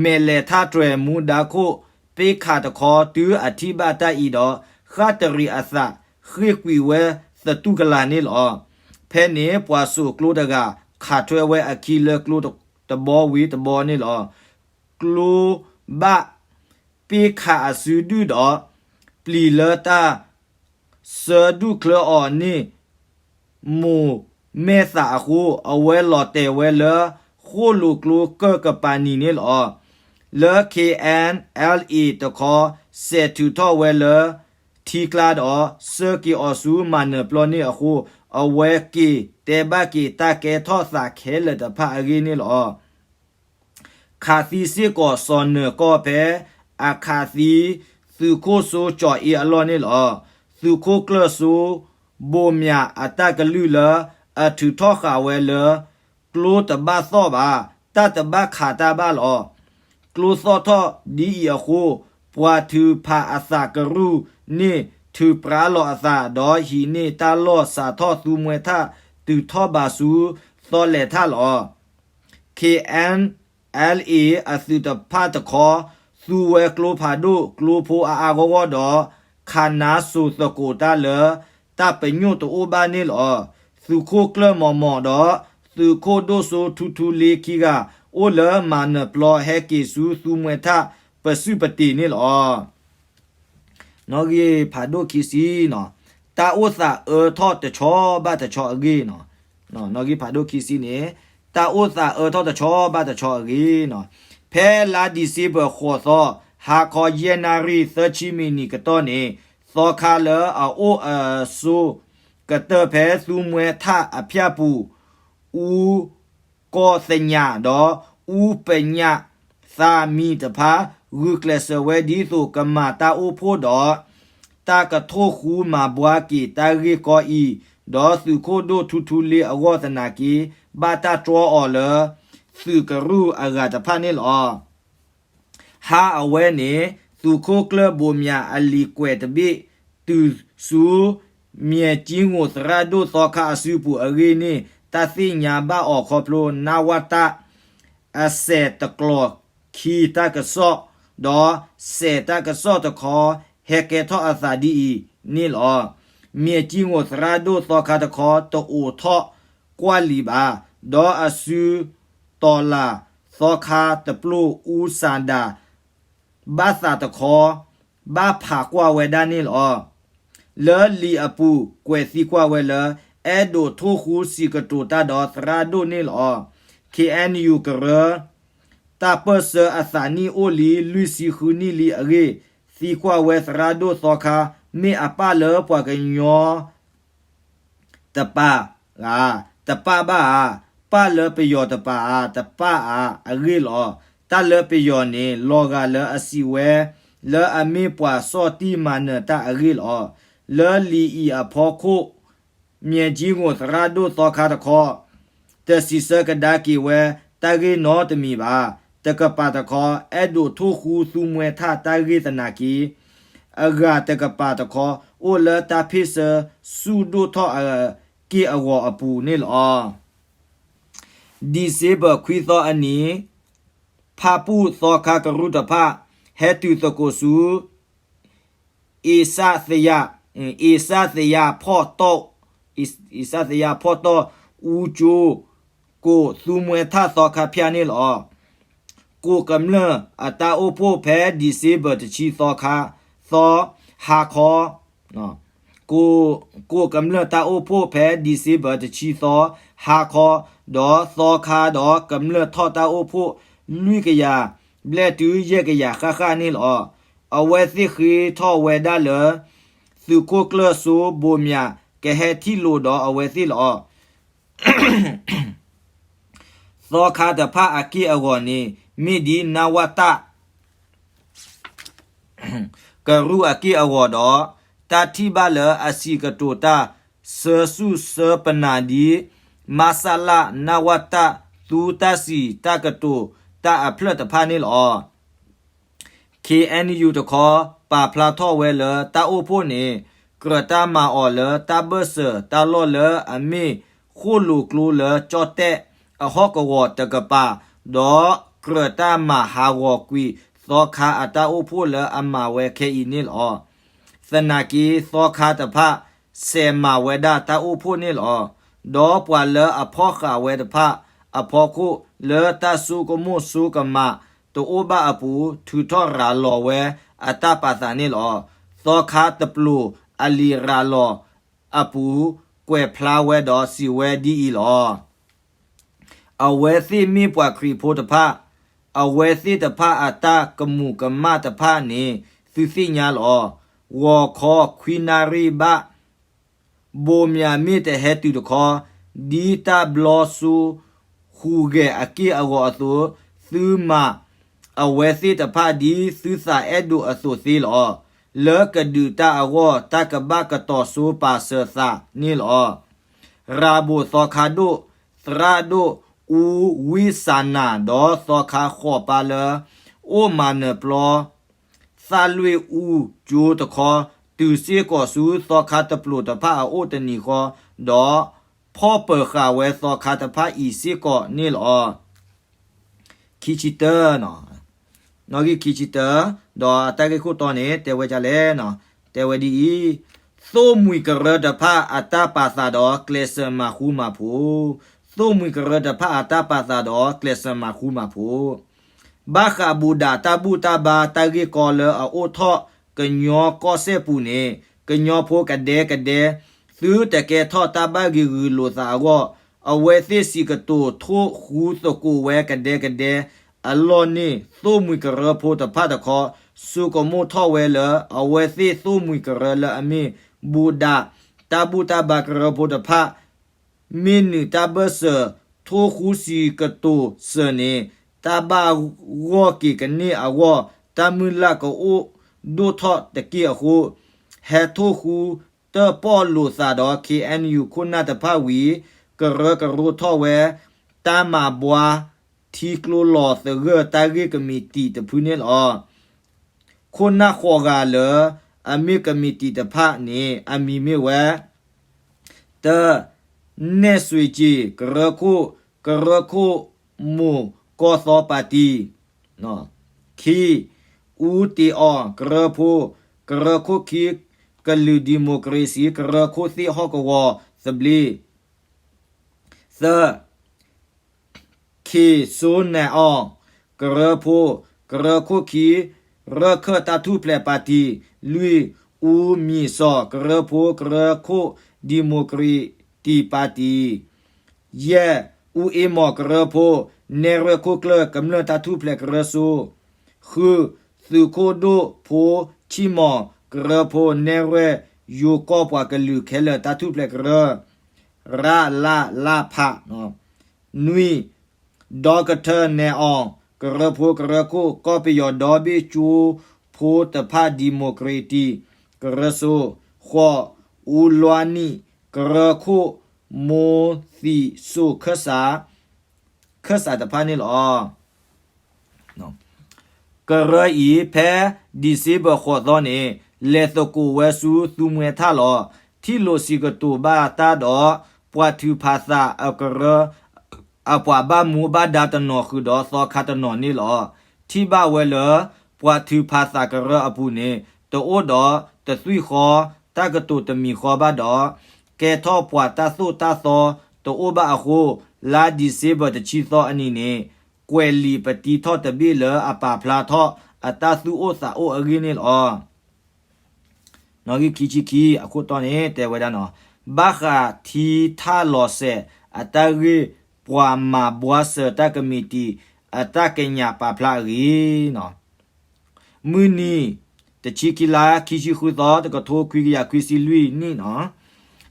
မဲာ်လဲၤထၣ်တြဲၤမူဒါခိၣ် ပ့ၢ်ခးတခီ တုၤအထံၣ်ဘၣ်တၢ်အံၤဒီး ဃၣ်တရံးအသး ဃ့ၢ်ကွံာ်ဝဲသတူၢ်ကလာ်န့ၣ်လီၤ. ဖဲန့ၣ်ပှၤစိာ်ကျိတဂၤ ခးထွဲဝဲအခံလၢကျိတဘီဝံၤတဘီန့ၣ်လီၤ. ကျိဘၣ်ပ့ၢ်ခးအစုဒုၣ်ဒီး ပျံၤလၢတၢ်ဆၢဒူၣ်ချၢအီၤန့ၣ် မိၢ်မဲာ်သးအဃိ အဝဲလီၤတဲာ်ဝဲလၢ ဃိၣ်လိာ်ကျိကၢၢ်ကပၤနံၤန့ၣ်လီၤ. လၢ ခ့ၣ်အဲၣ်အၣ်လ်အ့ တခီ စဲးထုးထီၣ်ဝဲလၢထံကျါဒီး ဆှၢက့ၤအီၤဆူမၤနၢၤပျီန့ၣ်အဃိ အဝဲက့ၤတဲဘၣ်က့ၤတၢ်ကဲထီၣ်သးခဲလၢာ်တဖၣ်အဂ့ၢ်န့ၣ်လီၤ. ခးသံစ့ၢ်ကီးစီၤနၢၤကီၢ်ဖဲ အခးသံသုးခိၣ်စိကၠီၤအ့အလီၢ်န့ၣ်လီၤ. သုးခိၣ်ကျၢၢ်စိဘိၣ်မၠးအတၢ်ကလုၢ်လၢ အထုးထီၣ်ဃာ်ဝဲလၢ ကျိတဘၣ်သီၣ်ဘၣ်, တၢ်တဘၣ်ခးတၢ်ဘၣ်လီၤ. ကျိသီၣ်ထီၣ်ဒ်အံၤအဃိ ပှၤထုးဖးအသးကရူၢ်န့ၣ် ထုးပြးလီၤအသး ဒီးဟံးန့ၢ်တၢ်လီၢ်စးထီၣ်သူမှဲထၣ်တုၤထီၣ်ဘးဆူသီလဲၤထၣ်လီၤ. ခ့ၣ်အဲၣ်အၣ်လ်အ့ အသုးတဖၣ်တခီ သူဝဲကျိဖးဒိၣ်ကျိဖိအါအါဂီၢ်ဂီၢ်ဒီး ခးနါစိၤသကိးတၢ်လၢ တၢ်ပညိၣ်တအိၣ်ဘၣ်န့ၣ်လီၤ. သုးခိၣ်ကျၢၢ်မီၢ်မီၢ်ဒီး သုးခိၣ်ဒိၣ်စိထူထူလ့ခံဂၤ အိၣ်လၢမၤနၢၤပျီဟဲက့ၤဆူသူမှဲထၣ်ပစုပတ့ၤန့ၣ်လီၤ. နီၣ်ဂံၢ်ဖးဒိၣ်ခံဆံနီၤ, တၢ်အိၣ်သးအၢထီၣ်တဆီဘၣ်တဆီအဂ့ၢ်နီၤ. နီၣ်ဂံၢ်ဖးဒိၣ်ခံဆံန့ၣ် တၢ်အိၣ်သးအၢထီၣ်တဆီဘၣ်တဆီအဂ့ၢ်နီၤ. ဖဲလါဒံၣ်စ့ဘၢၣ်ဃိးသီ ဟါခီယဲၢ်နၣ်ရံၣ်သၢဆံမံးနံးကတီၢ်န့ၣ် သီခါလၢအအိၣ်အဆိကတၢၢ်ဖဲသူမှဲထၣ်အဖၠၣ်ပူၤ အူကီၢ်သညးဒီး အူပညၣ်သၣ်မံၤတဖၣ် ဂုာ်ကျဲးစၢးဝဲဒ်သိးကမၤတၢ်အိၣ်ဖှိၣ်ဒီး တၢ်ကထိၣ်ဃူမၤဘှါက့ၤတၢ်ဂ့ၢ်ကီအံၤ, ဒီးသုးခိၣ်ဒိၣ်ထူထူလ့အဂီၢ်သနာ်က့ ဘၣ်တၢ်တြီအီၤလၢ သုးကရူၢ်အဂၤတဖၣ်န့ၣ်လီၤ. ဟါအဝဲန့ၣ် သုးခိၣ်ကျၢၢ်ဘိၣ်မၠးအလံာ်ကွဲးတဘ့ၣ် တုၤဆူ မၠဲၣ်ကၠံငိၣ်သရၣ်ဒိၣ်သီခါအစုပူၤအဂ့ၢ်န့ၣ် တၢ်သ့ၣ်ညါဘၣ်အီၤခီဖျိ နဝတ အစဲးတကျိၤခံတၢ်ကစီၣ်, ဒီးစဲးတၢ်ကစီၣ်တခီ ဟဲကဲထီၣ်အသးဒ်အံၤန့ၣ်လီၤ. မၠဲၣ်ကၠံငိၣ်သရၣ်ဒိၣ်သီခါတခီ တအိးထီၣ် တၢ်တကွၢ်လံာ်ဘၣ်, ဒီးအစုတီၤလၢ်သီခါတပျိၢ်အူစၣ်ဒၣ် ဘၣ်သးတခီ ဘၣ်ဖးကွၢ်ဝဲဒၣ်န့ၣ်လီၤ. လၢလံာ်အပူၤကွဲးသံကွၢ်ဝဲလၢ အဲၣ်ဒိးထိၣ်ဃူစံးကတိၤတၢ်ဒီးသရၣ်ဒိၣ်န့ၣ်လီၤ. ခ့ၣ်အဲၣ်ယူၣ်ကရၢ တၢ်ပၢၢ်ဆၢအသးနံၣ်အိၣ်လံ လွံၢ်ဆံဃုနံၣ်လံအဂ့ၢ် သံကွၢ်ဝဲသရၣ်ဒိၣ်သီခါ မ့ၢ်အပၢ်လၢပှၤကညီ တပၢ်ဧါ, တပၢ်ဘၣ်ဧါ, ပၢ်လၢပယီၤတပၢ်ဧါ, တပၢ်ဧါအဂ့ၢ်လီၤ. တၢ်လၢပယီၤန့ၣ် လီၤဂာ်လၢအစံးဝဲ လၢအမ့ၢ်ပှၤစီၣ်တံၢ်မၤနၢၤတၢ်အဂ့ၢ်လီၤ. လၢလံာ်အံၤအဖီခိၣ် မၠဲကၠံငိၣ်သရၣ်ဒိၣ်သီခါတခီ တစံးဆၢကဒါက့ၤဝဲတၢ်ဂ့ၢ်နီတမံၤဘၣ်. တကပၤတခီ အဲၣ်ဒိးထိၣ်ဃူသူမှဲထၣ်တၢ်ဂ့ၢ်သနာ်က့ အဂၤတကပၤတခီ အိၣ်လၢတၢ်ဖ့ၣ်ဆၢဆူၣ်ဒိၣ်ထီၣ်အက့ၢ်အဂီၤအပူၤန့ၣ်လီၤ. December ခွံသီအနံၤ ဖၣ်ပူၣ်သီခါကရူၢ်တဖၣ် ဟဲတုၤသကိးဆူ အ့စၣ်သယၣ်, အ့စၣ်သယၣ်ဖီၣ်တီၢ်, အ့စၣ်သယၣ်ဖီၣ်တီၢ် အူကၠိ ကိးသူမှဲထၣ်သီခါဖၠၣ်န့ၣ်လီၤ. ကိးကမျၢၢ်အတၢ်အိၣ်ဖှိၣ်ဖဲ December တဆံသီခါ သီ ဟါခီ ကိးကမျၢၢ်တၢ်အိၣ်ဖှိၣ်ဖဲ December တဆံသီ ဟါခီ ဒီးသီခါဒီးကမျၢၢ်ထီၣ်တၢ်အိၣ်ဖှိၣ် လွံၢ်ကယၤဘျဲၣ်တုၤယဲၢ်ကယၤဃၣ်ဃၣ်န့ၣ်လီၤ. အဝဲသ့ၣ်ဃ့ထီၣ်ဝဲဒၣ်လၢ သုးခိၣ်ကျၢၢ်စိဘိးမၠး ကဟဲထံၣ်လိာ်ဒီးအဝဲသ့ၣ်လီၤ. သီခါတဖၣ်အက့ၢ်အဂီၤန့ၣ် မ့ၢ်ဒ် နဝတ ကရူၢ်အက့ၢ်အဂီၤဒီး တၢ်ထံၣ်ဘၣ်လၢအစံးကတိၤတၢ် ဆၢဆူၣ်ဆၢပနၢ်ဒ် မဆလ နဝတ သူတၢ်စံးတၢ်ကတိၤတၢ်အဖျၢၣ်တဖၣ်န့ၣ်လီၤ. ခ့ၣ်အဲၣ်ယူၣ်တခီ ပာ်ဖျါထီၣ်ဝဲလၢတၢ်အိၣ်ဖှိၣ်န့ၣ် ကြၢးတၢ်မၤအီၤလၢတၢ်ဘၢၣ်စၢၤတၢ်လီၢ်လၢအမ့ၢ်ဃိၣ်လိာ်ကျိလၢကၠီၣ်တဲၣ်အဟီၣ်ကဝီၤတကပၤ, ဒီးကြၢးတၢ်မၤဟးဂီၤကွံာ်သီခါအတၢ်အိၣ်ဖှိၣ်လၢအမၤဝဲခဲအံၤန့ၣ်လီၤ. သနာ်က့သီခါတဖၣ် စဲးမၤဝဲဒၣ်တၢ်အိၣ်ဖှိၣ်န့ၣ်လီၤ. ဒီးပှၤလၢအဖီၣ်ဃာ်ဝဲတဖၣ်အဖီခိၣ် လၢတၢ်ဆိကမိၣ်ဆိကမးတအိၣ်ဘၣ်အပူၤ ထုးထီၣ်ရၤလီၤဝဲအတၢ်ပာ်သးန့ၣ်လီၤ. သီခါတပျိာ်အလံာ်ရၤလီၤအပူၤ ကွဲးဖျါဝဲဒီးစံးဝဲဒ်အံၤလီၤ. အဝဲသ့ၣ်မ့ၢ်ပှၤခရံာ်ဖိတဖၣ်, အဝဲသ့ၣ်တဖၣ်အတၢ်ကမူးကမၣ်တဖၣ်န့ၣ် သုသ့ၣ်ညါလီၤ. ဂီၤခီခွံနၣ်ရံၣ်ဘၣ် ဘိးမၠးမ့ၢ်တဟဲတုၤတခီ, ဒ်တၢ်ဘျီဆူဟူးဂဲၤအက့ၢ်အဂီၤအသိး, သုမၤအဝဲသ့ၣ်တဖၣ်ဒ်သုသးအဲၣ်ဒိးအသိးသ့လီၤ. လၢကဒုးတၢ်အဂီၢ် တၢ်ကဘၣ်ကတီၤဆိပာ်စၢၤသးန့ၣ်လီၤ. ရၤဘိၣ်သီခါဒိၣ် သရၣ်ဒိၣ်အူဝံစၢ်နၢ် ဒီးသီခါဃိးပၢ်လၢ အိၣ်မၤနၢၤပျီ သၣ်လွံၣ်အူကၠိတခီ တုၤစ့ၢ်ကီးဆူသီခါတပျိာ်တဖၣ်အအိၣ်တနံၤဃီ, ဒီးဖီၣ်ပၢၤဃာ်ဝဲသီခါတဖၣ်အံၤစ့ၢ်ကီးန့ၣ်လီၤ. ခံဆံတၢ, နီၣ်ဂံၢ်ခံဆံတၢ, ဒီးအတၢ်ဂ့ၢ်ခိၣ်တီန့ၣ် တဲဝဲဒ်လဲၣ်, တဲဝဲဒ်အံၤ, သိၣ်မှံၤကရၢတဖၣ်အတၢ်ပာ်သးဒီးကျဲးစၢးမၤဃူမၤဖိး, သိၣ်မှံၤကရၢတဖၣ်အတၢ်ပာ်သးဒီးကျဲးစၢးမၤဃူမၤဖိး ဘၣ်ဃးဘူၣ်ဒၣ်တၢ်ဘူၣ်တၢ်ဘါတၢ်ဂ့ၢ်ကီလၢအအိၣ်ထီၣ်ကညီကီၢ်စဲၣ်ပူၤန့ၣ် ကညီဖိကဒဲကဒဲ သုတကဲထီၣ်တၢ်ဘၣ်ဂံာ်ဂူာ်လိာ်သးအဂီၢ်, အဝဲသ့ၣ်စံးကတိၤထိၣ်ဃူသကိးဝဲကဒဲကဒဲအလီၢ်န့ၣ် သိၣ်မှံၤကရၢဖိတဖၣ်တခီ ဆိကမိၣ်ထီၣ်ဝဲလၢအဝဲသ့ၣ်သိၣ်မှံၤကရၢလၢအမ့ၢ် ဘူၣ်ဒၣ်တၢ်ဘူၣ်တၢ်ဘါကရၢဖိတဖၣ် မ့ၢ်နုာ်တၢ်ဘၢၣ်စၢၤ ထိၣ်ဃူစံးကတိၤစၢၤန့ၣ် တၢ်ဘၣ်ဂီၢ်က့ၤကန့ၢ်အဂီၢ် တၢ်မုၢ်လၢ်ကအိၣ်ဒိၣ်ထီၣ်တက့ၢ်အဃိ, ဟဲထိၣ်ဃူတၢၣ်ပီၣ်လိာ်သးဒီး ခ့ၣ်အဲၣ်ယူၣ် ခိၣ်နၢ်တဖၣ်ဝံၤ ကရၢကရိထီၣ်ဝဲ တၢ်မၤဘှါထံကျိလီၤသဂၢၢ်တၢ်ဂ့ၢ်ကမံးတံာ်တဖုန့ၣ်လီၤ. ခိၣ်နၢ်ဃိးဂၤလၢ အမ့ၢ်ကမံးတံာ်တဖၣ်န့ၣ် အမံၤမ့ၢ်ဝဲ တၢ, နဲၣ်စွ့ၤက့ၤ ကရၢခိၣ်, ကရၢခိၣ်မိၢ်ကီၢ်သီပၣ်တံၣ်, ခံ, အူတ့အီၣ် ကရၢဖိ, ကရၢခိၣ်ခံ, ကလုာ်ဒံၣ်မိၣ်ခြ့ၣ်စံၣ် ကရၢခိၣ်သ့ၣ်ဟီၣ်ကဝီၤသဘျ့, သၢ, သၢ, ခ့ၣ်စိနၢ်အီၣ် ကရၢဖိ ကရၢခိၣ်ခံ ရၢၢ်ခၢၣ်တၢ်ထူၣ်ဖျဲးပၣ်တံၣ်, လွံၢ်, အူမံၣ်စီၣ် ကရၢဖိ ကရၢခိၣ်ဒံၣ်မိၣ်ကရ့ၣ်တံၣ်ပၣ်တံၣ်, ယဲၢ်, အူအ့မီၣ်ကရၢဖိ နဲၣ်ရွဲၣ်ခိၣ်ကျၢၢ် ကမျၢၢ်တၢ်ထူၣ်ဖျဲးကရၢစိ, ဃု, သုးခိၣ်ဒိၣ်ဖိဆံၣ်မီၣ် ကရၢဖိ နဲၣ်ရွဲၣ်ယိၤကီၢ်ပှၤကလုာ်ခဲလၢာ်တၢ်ထူၣ်ဖျဲးကရၢ ရလလဖ, နွံ, ဒီကထၢၣ်နဲၣ်အီၣ် ကရၢဖိ ကရၢခိၣ် ကီၢ်ပယီၤဒီဘ့ၣ်ကၠိဖိတဖၣ်ဒံၣ်မိၣ်ကရ့ၣ်တံၣ် ကရၢစိ, ဃိး, အူလွါနံၣ် ကရၢခိၣ်မိၢ်သံၣ်စိၣ်ခၢၣ်စး ခၢၣ်စးတဖၣ်န့ၣ်လီၤ. ကရၢအံၤ ဖဲ December ဃိးသီန့ၣ် လဲၤသကိးဝဲဆူသူမှဲထၣ်လီၤ. ထံၣ်လိာ်စံးကတိၤဘၣ်တၢ်ဒီး ပှၤထုးဖးသးအကရၢ အပှၤဘၣ်မူဘၣ်ဒါတနီၤဃုာ်ဒီးသီခါတနီၤန့ၣ်လီၤ. ထံၣ်ဘၣ်ဝဲလၢ ပှၤထုးဖးသးကရၢအပူၤန့ၣ် တအိၣ်ဒီးတသွံၣ်ဃီ တၢ်ကတိၤတမံၤဃီဘၣ်ဒီး ကဲထီၣ်ပှၤတၢ်သိၣ်တၢ်သီတအိၣ်ဘၣ်အဃိ လါ December တဆံသီအနံၤန့ၣ် ကွဲးလံာ်ပတံထီၣ်တဘ့ၣ်လၢအပာ်ဖျါထီၣ်အတၢ်သူၣ်အိၣ်သးအိၣ်အဂ့ၢ်န့ၣ်လီၤ. နီၣ်ဂံၢ်ခံဆံခံ အခိၣ်တီန့ၣ် တဲဝဲဒၣ်နီၤ, ဘၣ်ဃးထံထၣ်လီၤစဲးအတၢ်ဂ့ၢ် ပှၤမၤဘှါစၢၤတၢ်ကမံးတံာ် အတၢ်ကညးပာ်ဖျါအဂ့ၢ်နီၤ. မုၢ်နံၤ တဆံခံလါ ခံဆံဃုသီ တကထိခွံကယၤခွံဆံလွံၢ်နံၣ်နီၤ.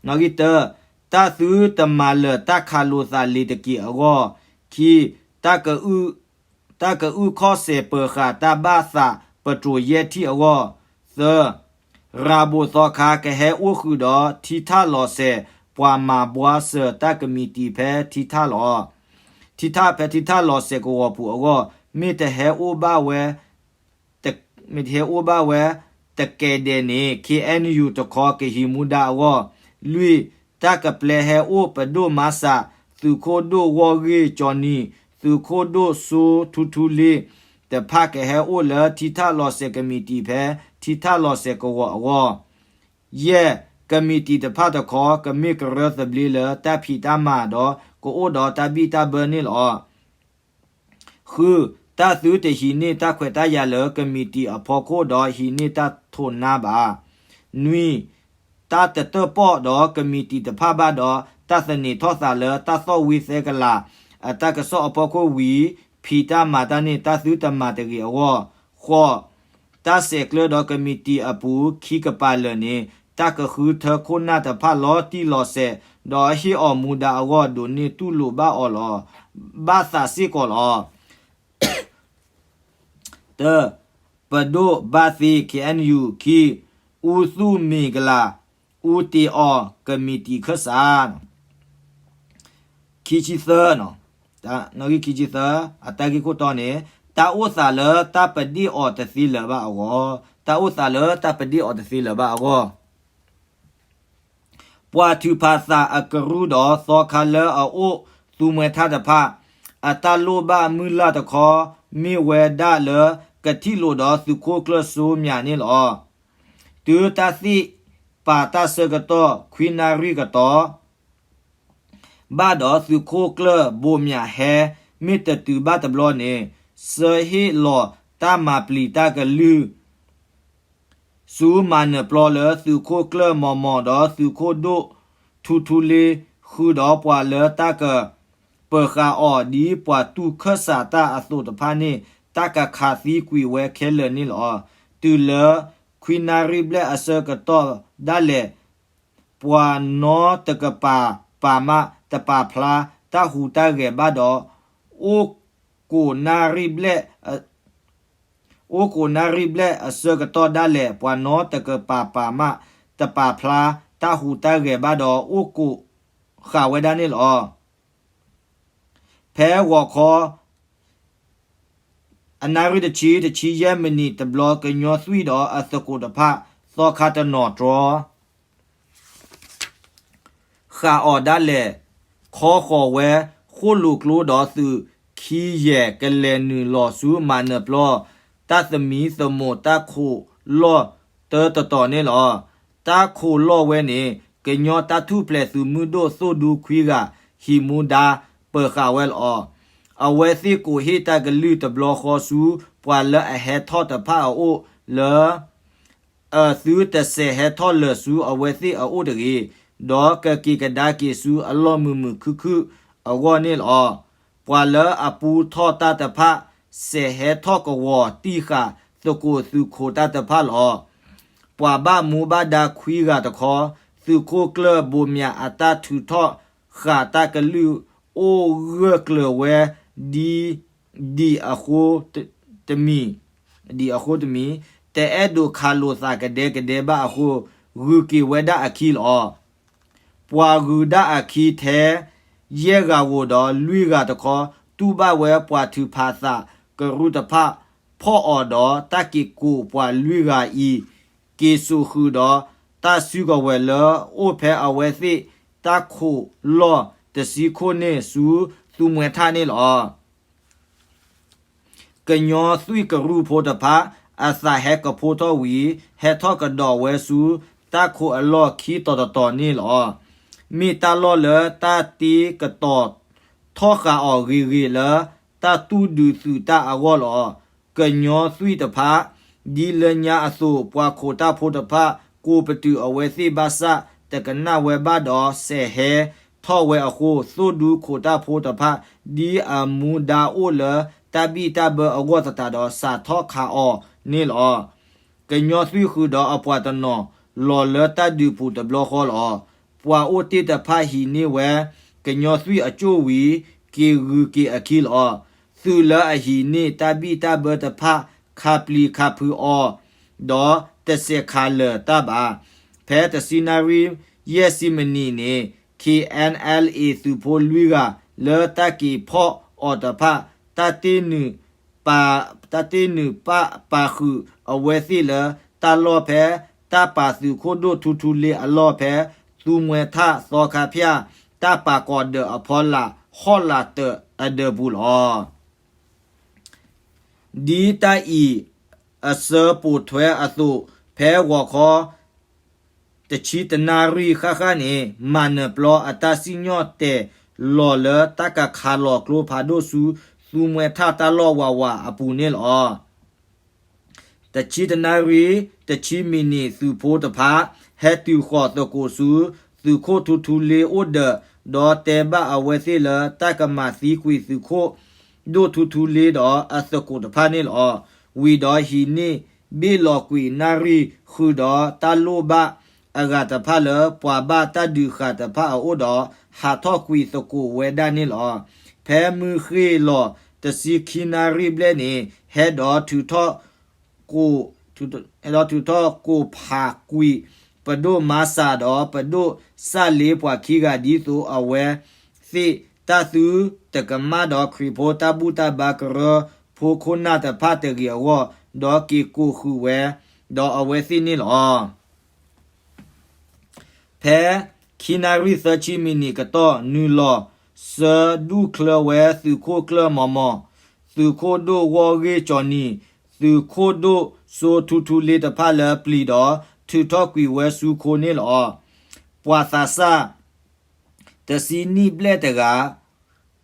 နီၣ်ဂံၢ်တၢ တၢ်သုတမၤလၢာ်တၢ်ခးလိာ်သးလ့ၤတက့ၢ်အဂီၢ်, ခံ, တၢ် တၢ်ကအုၣ်ခီၣ်စဲးပၢၤဃာ်တၢ်ဘၣ်သးပတြိၤယဲၢ်ထံၣ်အဂီၢ်, သၢ, ရၤဘိၣ်သီခါကဟဲအိၣ်ဃုာ်ဒီးထံထၣ်လီၤစဲး ပှၤမၤဘှါစၢၤတၢ်ကမံးတံာ်ဖဲထံထၣ်လီၤ. ထံထၣ်ဖဲထံထၣ်လီၤစဲးကဝီၤပူၤအဂီၢ် မ့ၢ်တဟဲအိၣ်ဘၣ်ဝဲ မ့ၢ်တဟဲအိၣ်ဘၣ်ဝဲ တကဲဒဲးန့ၣ် ခ့ၣ်အဲၣ်ယူၣ် တခီကဟံးမူဒါအဂီၢ်, လွံၢ်, တၢ်ကပျဲဟဲအိၣ်ပဒိၣ်မါစး သုးခိၣ်ဒိၣ်ဂီၢ်ဂ့ၢ်ကၠီနံၤ သုးခိၣ်ဒိၣ်စိထူထူလ့ တဖၣ်ကဟဲအိၣ်လၢထံထၣ်လီၤစဲးကမံးတံာ်ဖဲထံထၣ်လီၤစဲးကဝီၤအဂီၢ်, ယဲၢ်, ကမံးတံာ်တဖၣ်တခီ ကမ့ၢ်ကရၢသဘျ့လၢတၢ်ဖံးတၢ်မၤဒီး ကအိၣ်ဒီးတၢ်ဘံၣ်တၢ်ဘၢန့ၣ်လီၤ. ဃု, တၢ်သုတဟံးန့ၢ်တၢ်ခွဲးတၢ်ယာ်လၢကမံးတံာ်အဖီခိၣ်ဒီးဟံးန့ၢ်တၢ်ထိးနါဘၣ်. နွံ, တၢ်တတၢၣ်ပီၣ်ဒီးကမံးတံာ်တဖၣ်ဘၣ်ဒီး တၢ်သန့ၤထီၣ်သးလၢတၢ်သီၣ်ဝံသဲကလၤ အတၢ်ကစီၣ်အဖီခိၣ်ဝံၤ ဖံးတၢ်မၤတၢ်န့ၣ် တၢ်သုတမၤတဂ့ၤအဂီၢ်, ဃိး, တၢ်ဆဲးကျၢဒီးကမံးတံာ်အပူၤခံကပၤလၢာ်န့ၣ် တၢ်ကဃုထၢခိၣ်နၢ်တဖၣ်လီၤတံၢ်လီၤဆဲး ဒီးဟ့ၣ်အီၤမူဒါအဂီၢ် ဒိးန့ၢ်တူၢ်လိာ်ဘၣ်အီၤလီၤ. ဘၣ်သးစ့ၢ်ကီးလီၤ. တၢ, ပဒိၣ်ဘၣ်သ့ ခ့ၣ်အဲၣ်ယူၣ်, ခံ, အူသူၣ်မ့ၢ်ကလၤ, အူတ့ၢ်အီၤကမံးတံာ်ခၢၣ်စး ခံဆံသၢ, နီၣ်ဂံၢ်ခံဆံသၢ အတၢ်ဂ့ၢ်ခိၣ်တီန့ၣ် တၢ်အိၣ်သးလၢတၢ်ပဒ့ၣ်အီၤတသ့လၢၤဘၣ်အဂီၢ်, တၢ်အိၣ်သးလၢတၢ်ပဒ့ၣ်အီၤတသ့လၢၤဘၣ်အဂီၢ် ပှၤထုးဖးသးအကရူၢ်ဒီးသီခါလၢအအိၣ်သူမှဲထၣ်တဖၣ် အတၢ်လိၣ်ဘၣ်မုၢ်လၢ်တခီ မ့ၢ်ဝဲဒၣ်လၢကထံၣ်လိာ်ဒီးသုးခိၣ်ကျၢၢ်စိမျးန့ၣ်လီၤ. တုၤတၢ်သ့ၣ်ပာ်တၢ်ဆၢကတီၢ် ခွံနၣ်ရံၣ်ကတီၢ် ဘၣ်ဒီးသုးခိၣ်ကျၢၢ်ဘိးမျးဟဲ မ့ၢ်တတုၤဘၣ်တဘျီန့ၣ် ဆှၢဟ့ၣ်လီၤတၢ်မၤပျံၤတၢ်ကလုၢ် ဆူမၤနၢၤပျီလၢသုးခိၣ်ကျၢၢ်မီၤမီၤဒီးသုးခိၣ်ဒိၣ်ထူထူလ့ ဃုာ်ဒီးပှၤလၢတၢ်ကပၢၤဃာ်အီၤဒ်ပှၤတူၢ်ခၢၣ်စးတၢ်အသိးတဖၣ်န့ၣ် တၢ်ကခးသံကွံာ်ဝဲခဲလၢာ်န့ၣ်လီၤ. တုၤလၢခွံနၣ်ရံၣ်ဘျဲၣ်အဆၢကတီၢ်ဒၣ်လဲာ် ပှၤနီတကပၤပာ်မးတပာ်ဖျါတၢ်ဟူးတၢ်ဂဲၤဘၣ်ဒီး အိၣ်ကိးနၣ်ရံၣ်ဘျဲၣ် အိၣ်ကိးနၣ်ရံၣ်ဘျဲၣ်အဆၢကတီၢ်ဒၣ်လဲာ် ပှၤနီတကပၤပာ်မးတပာ်ဖျါတၢ်ဟူးတၢ်ဂဲၤဘၣ်ဒီး အိၣ်ကိးဃာ်ဝဲဒၣ်န့ၣ်လီၤ. ဖဲဂီၤခီ အနၣ်ရံၣ်တဆံ တဆံယဲၢ်မံးနံးတဘျီ ကညီသွံၣ်ဒီးအသကိးတဖၣ် သီခါတနီၤတြီ ဃာ်အီၤဒၣ်လဲာ် ခီဃီၤဝဲ ဃိၣ်လိာ်ကျိဒီးသုးခံယဲၢ် ကလဲၤနုာ်လီၤဆူမၤနၢၤပျီ တၢ်သမံသမိးတၢ်ခိးလီၢ်တၢတတီၤန့ၣ်လီၤ. တၢ်ခိးလီၢ်ဝဲန့ၣ် ကညီတၢ်ထူၣ်ဖျဲးသုးမုၢ်ဒိၣ်သိၣ်ဒူခွံဂၤ ဟံၣ်မူဒါပၢၤဃာ်ဝဲလီၤ. အဝဲသ့ၣ်ကိးဟ့ၣ်တၢ်ကလုၢ်တဘျီဃီဆူ ပှၤလၢအဟဲထီၣ်တဖၣ်အအိၣ်လၢ အသုတစဲးဟဲထီၣ်လၢာ်ဆူအဝဲသ့ၣ်အအိၣ်တဂ့ၤ, ဒီးကက့ၤကဒါက့ၤဆူအလီၢ်မုာ်မုာ်ခုၣ်ခုၣ်အဂီၢ်န့ၣ်လီၤ. ပှၤလၢအပူထီၣ်တၢ်တဖၣ် စဲးဟဲထီၣ်ကဝီၤတံၢ်ဃာ်သကိးသုးခိးတၢ်တဖၣ်လီၤ. ပှၤဘၣ်မူဘၣ်ဒါခွံဂၤတခီ, သုးခိၣ်ကျၢၢ်ဘိးမၠးအတၢ်ထုးထီၣ်ဃာ်တၢ်ကလုၢ်အိၣ်ဂၢၢ်ကျၢၤဝဲ ဒ် ဒ်အဃိတမံၤ, ဒ်အဃိတမံၤ, တအဲၣ်ဒိးခးလိာ်သးကဒဲကဒဲဘၣ်အဃိ, ဂုၤက့ၤဝဲဒၣ်အခံလီၤ. ပှၤဂုၤဒၣ်အခံထဲ ယဲၢ်ဂၤဧိၤဒီးလွံၢ်ဂၤတခီ, တူၢ်ဘၣ်ဝဲပှၤထုးဖးသးကရူၢ်တဖၣ်ဖီၣ်အီၤဒီး တၢ်က့ၤကိးပှၤလွံၢ်ဂၤအံၤ က့ၤစိာ်ဃုာ်ဒီး တၢ်စုကဝဲၤလၢအိၣ်ဖဲအဝဲသ့ၣ်တၢ်ခိးလီၢ်တဆံခိၣ်န့ၣ်ဆူသူမှဲထၣ်န့ၣ်လီၤ. ကညီသွံၣ်ကရူၢ်ဖိတဖၣ် အသးဟဲကဖိထီၣ်ဝံၤ ဟဲထီၣ်ကဒီးဝဲဆူ တၢ်ခိးအလီၢ်ခံတီၤတတီၤန့ၣ်လီၤ. မ့ၢ်တၢ်လီၢ်လၢတၢ်တ့ကတီၤထီၣ်ဃာ်အီၤဂ့ၤဂ့ၤလၢ တၢ်တူၢ်ဒုးသုးတၢ်အဂီၢ်လီၤ. ကညီသွံၣ်တဖၣ် ဒ်လၢညါအသိး ပှၤခိးတၢ်ဖိတဖၣ် ကိးပတုာ်အဝဲသ့ၣ်ဘၣ်ဆၣ် တကနၣ်ဝဲဘၣ်ဒီး စဲးဟဲထီၣ်ဝဲအဃိ သိၣ်ဒူခိးတၢ်ဖိတဖၣ် ဒ်အမူဒါအိၣ်လၢတၢ်ဘံၣ်တၢ်ဘၢအဂီၢ်သတးဒီး စးထီၣ်ခးအီၤန့ၣ်လီၤ. ကညီသွံၣ်ဃုာ်ဒီးအပှၤတနီၤ လီၤလၢတၢ်ဒုးပူၤတဘျီဃီလီၤ. ပှၤအိၣ်တ့ၢ်တဖၣ်ဟံးန့ၢ်ဝဲ ကညီသွံၣ်အကၠိၣ်ဝံၤ က့ၤဂုၤက့ၤအခံလီၤ. သုးလၢအဟံးန့ၢ်တၢ်ဘံၣ်တၢ်ဘၢတဖၣ် ခးပျံၤခးဖုးအီၤ ဒီးတစဲးခးလၢာ်တၢ်ဘၣ်. ဖဲတဆံနၣ်ရံၣ် ယဲၢ်ဆံမံးနံးန့ၣ် KNLA သုးဖိလွံၢ်ဂၤ လၢတၢ်က့ၤဖီၣ်အီၤတဖၣ် တၢ်တ့နုာ်ပာ် တၢ်တ့နုာ်ပာ်ပာ်ဃုာ်အဝဲသ့ၣ်လၢတၢ်လီၢ်ဖဲ တၢ်ပာ်သုးခိၣ်ဒိၣ်ထူထူလ့အလီၢ်ဖဲ သူမှဲထၣ်သီခါဖၠၣ် တၢ်ပာ်ကီၤဒၢးအဖီလာ် ဟီၣ်လာ်တၢးအဒၢးပူၤလီၤ. ဒ်တၢ်အံၤအစၢပိာ်ထွဲအသိး ဖဲဂီၤခီ တဆံတနၣ်ရံၣ်ဃၣ်ဃၣ်န့ၣ် မၤနၢၤပျီအတၢ်စံၣ်ညီၣ်တဲာ်လီၤလၢတၢ်ကခးလီၤကျိဖးဒိၣ်ဆူ သူမှဲထၣ်တၢ်လီၢ်ဝးဝးအပူၤန့ၣ်လီၤ. တဆံတနၣ်ရံၣ် တဆံမံးနံး သုးဖိတဖၣ် ဟဲတုၤဃီၤသကိးဆူ သုးခိၣ်ထူထူလ့အိၣ်ဒၢး ဒီးတဲဘၣ်အဝဲသ့ၣ်လၢ တၢ်ကမၤသံကွံာ်သုးခိၣ် ဒိၣ်ထူထူလ့ဒီးအသကိးတဖၣ်န့ၣ်လီၤ. ဝံၤဒီးဟံးန့ၢ်ဘ့ၣ်လီၤကွံာ်နၣ်ရံၣ်ဃုာ်ဒီး တၢ်လိၣ်ဘၣ်အဂၤတဖၣ်လၢ ပှၤဘၣ်တၢ်ဒုးဃာ်တဖၣ်အအိၣ်ဒီး ဟးထီၣ်ကွံာ်သကိးဝဲဒၣ်န့ၣ်လီၤ. ဖဲမုၢ်ဃ့ၢ်လီၤတဆံခံနၣ်ရံၣ်ဘျဲၣ်န့ၣ် ဟဲဒီးထုးထီၣ် ဟဲဒီးထုးထီၣ်ကိးဖးကွံာ် ပဒိၣ်မၤစၢ်ဒီး ပဒိၣ်စၣ်လ့ပှၤခံဂၤ ဒ်သိးအဝဲသ့ၣ်တၢ်သုတကမၣ်ဒီး ခရံာ်ဖိတၢ်ဘူၣ်တၢ်ဘါကရၢဖိခိၣ်နၢ်တဖၣ်တဂ့ၤအဂီၢ်, ဒီးက့ၤကိးဃုာ်ဝဲဒီးအဝဲသ့ၣ်န့ၣ်လီၤ. ဖဲခံနၣ်ရံၣ်သၢဆံမံးနံးကတီၢ် နုာ်လီၤဆၢဒူၣ်ချၢဝဲသုးခိၣ်ကျၢၢ်မီၤမီၤ, သုးခိၣ်ဒိၣ်ဂီၢ်ဂ့ၢ်ကၠီနံၤ, သုးခိၣ်ဒိၣ်စိထူထူလ့တဖၣ်လၢပျံၤဒီး ထုးထီၣ်ကွံာ်ဝဲဆူခိန့ၣ်လီၤ. ပှၤသးစၢ် တဆံနံၣ်ဘျဲၣ်တဂၤ ထံၣ်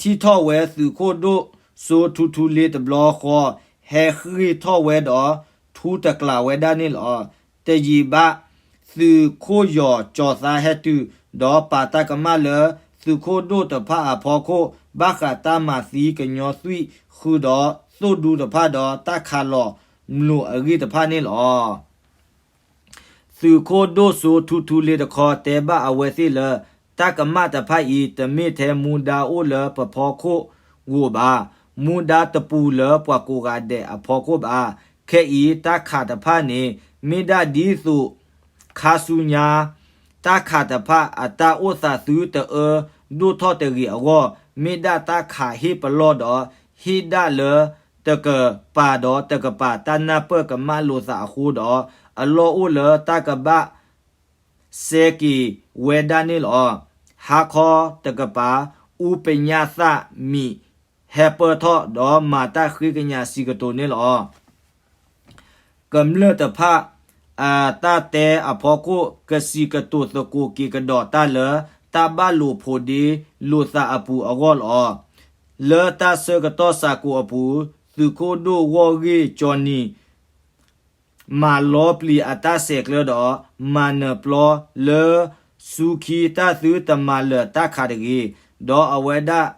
ထီၣ်ဝဲသုးခိၣ်ဒိၣ်စိထူထူလ့တဘျီဃီ ဟဲဃ့ၢ်ထီၣ်ဝဲဒီး ထူတကျးဝဲဒၣ်န့ၣ်လီၤ. တယံာ်ဘၣ် သုးခိၣ်ယီၤကၠီၤသါဟဲတုၤ ဒီးပာ်တၢ်ကမၣ်လၢ သုးခိၣ်ဒိၣ်တဖၣ်အဖီခိၣ် ဘၣ်ဃးတၢ်မၤသံကညီသွံၣ် ဃုာ်ဒီးသိၣ်ဒူတဖၣ်ဒီးတၢ်ခးလီၤမျိာ်အဂ့ၢ်တဖၣ်န့ၣ်လီၤ. သုးခိၣ်ဒိၣ်စိထူထူလ့တခီ တဲဘၣ်အဝဲသ့ၣ်လၢ တၢ်ကမၣ်တဖၣ်အံၤ တမ့ၢ်ထဲမူဒါအိၣ်လၢပဖီခိၣ်ဧိၤဘၣ်. မူဒါတပူၤလၢပှၤကိးဂၤဒဲးအဖီခိၣ်ဘၣ်. ခဲအံၤတၢ်ခးတဖၣ်န့ၣ် မ့ၢ်ဒၣ်ဒ်သိး ခါဆူညါ တၢ်ခးတဖၣ်အတၢ်အိၣ်သးသုတအၢဒိၣ်ထီၣ်တဂ့ၤအဂီၢ်, မ့ၢ်ဒၣ်တၢ်ခးဟ့ၣ်ပလီၢ်ဒီး ဟ့ၣ်ဒၣ်လၢတကပၤဒီးတကပၤတၢ်နၢ်ပၢၢ်ကမၣ်လိာ်သးအဃိဒီး အလီၢ်အိၣ်လၢတၢ်ကဘၣ်စဲက့ၤဝဲဒၣ်န့ၣ်လီၤ. ဟါခီတကပၤ အူပညၣ်သၣ်မံးဟဲပၢၢ်ထီၣ်ဒီးမၤတၢ်ဃ့ကညးစံးကတိၤန့ၣ်လီၤ. ကမျၢၢ်တဖၣ်အတၢ်တဲအဖီခိၣ် ကစံးကတိၤသကိးက့ၤကဒီးတၢ်လၢ တၢ်ဘၣ်လိာ်ဖိးဒ့လိာ်သးအပူၤအဂီၢ်လီၤ. လၢတၢ်ဆၢကတီၢ်စးကိးအပူၤ, သုးခိၣ်ဒိၣ်ဂီၢ်ဂ့ၢ်ကၠီနံၤ မၤလီပျံၤအတၢ်ဆဲးကျၢဒီး မၤနၢၤပျီလၢ ဆူခံတၢ်သုတမၤလၢာ်တၢ်ခးတဂ့ၤ, ဒီးအဝဲဒၣ်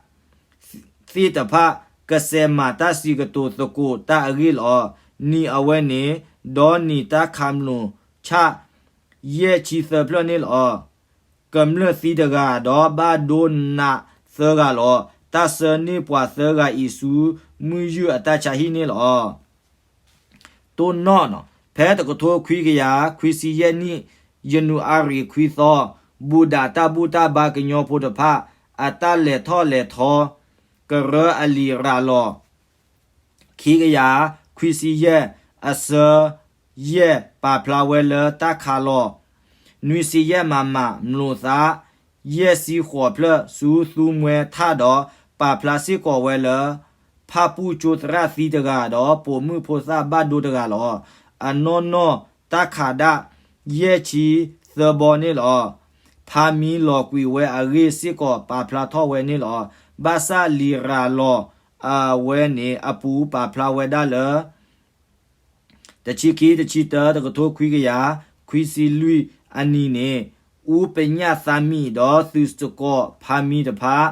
သ့ၣ်တဖၣ် ကစဲးမၤတၢ်စံးကတိၤသကိးတၢ်အဂ့ၢ်လီၤ. နံၤအဝဲန့ၣ်, ဒီးနံၤတၢ်ခးမျိာ်ဆၣ် ယဲၢ်ဆံသၢဖျၢၣ်န့ၣ်လီၤ. ကမျၢၢ်သံတဂၤ, ဒီးဘၣ်ဒိနးသၢဂၤလီၤ. တၢ်ဆှၢန့ၢ်ပှၤသၢဂၤအံၤဆူ မုၢ်ယုၢ်အတၢ်ဆါဟံၣ်န့ၣ်လီၤ. တိၢ်နီၣ်နီၤ, ဖဲတကထိခွံကယၤခွံဆံယဲၢ်နံၣ် ယနူၤအါရံၤခွံသီ, ဘူၣ်ဒးတၢ်ဘူၣ်တၢ်ဘါကညီဖိတဖၣ် အတၢ်လဲၤထီၣ်လဲၤထီ ကရၢအလံာ်ရၤလီၤ ခံကယၤခွံဆံယဲၢ် အဆၢယဲၢ် ပာ်ဖျါဝဲလၢတၢ်ခးလီၤ နွံဆံယဲၢ်မမ မျိာ်သး ယဲၢ်ဆံဃိးဖျၢၣ် ဆူသူမှဲထၣ်ဒီး ပာ်ဖျါစ့ၢ်ကီးဝဲလၢ ဖၣ်ပူၣ်ကၠိသရၣ်သံတဂၤဒီး ပိာ်မုၣ်ဖိသၣ်ဘၣ်ဒိတဂၤလီၤ. အနီၢ်နီၢ်တၢ်ခးဒၣ် ယဲၢ်ဆံသၢဘီန့ၣ်လီၤ. ဖးမံလီၤကွံာ်ဝဲအဂ့ၢ်စ့ၢ်ကီး ပာ်ဖျါထီၣ်ဝဲန့ၣ်လီၤ. ဘၣ်ဆၣ်လံာ်ရၤလီၤအဝဲန့ၣ်အပူၤ ပာ်ဖျါဝဲဒၣ်လၢ တဆံခံ တဆံတၢ တကထိခွံကယၤခွံဆံလွံၢ်အနံၤန့ၣ်, အူပညၣ်သးမံၤဒီးသုးစကီးဖးမံတဖၣ်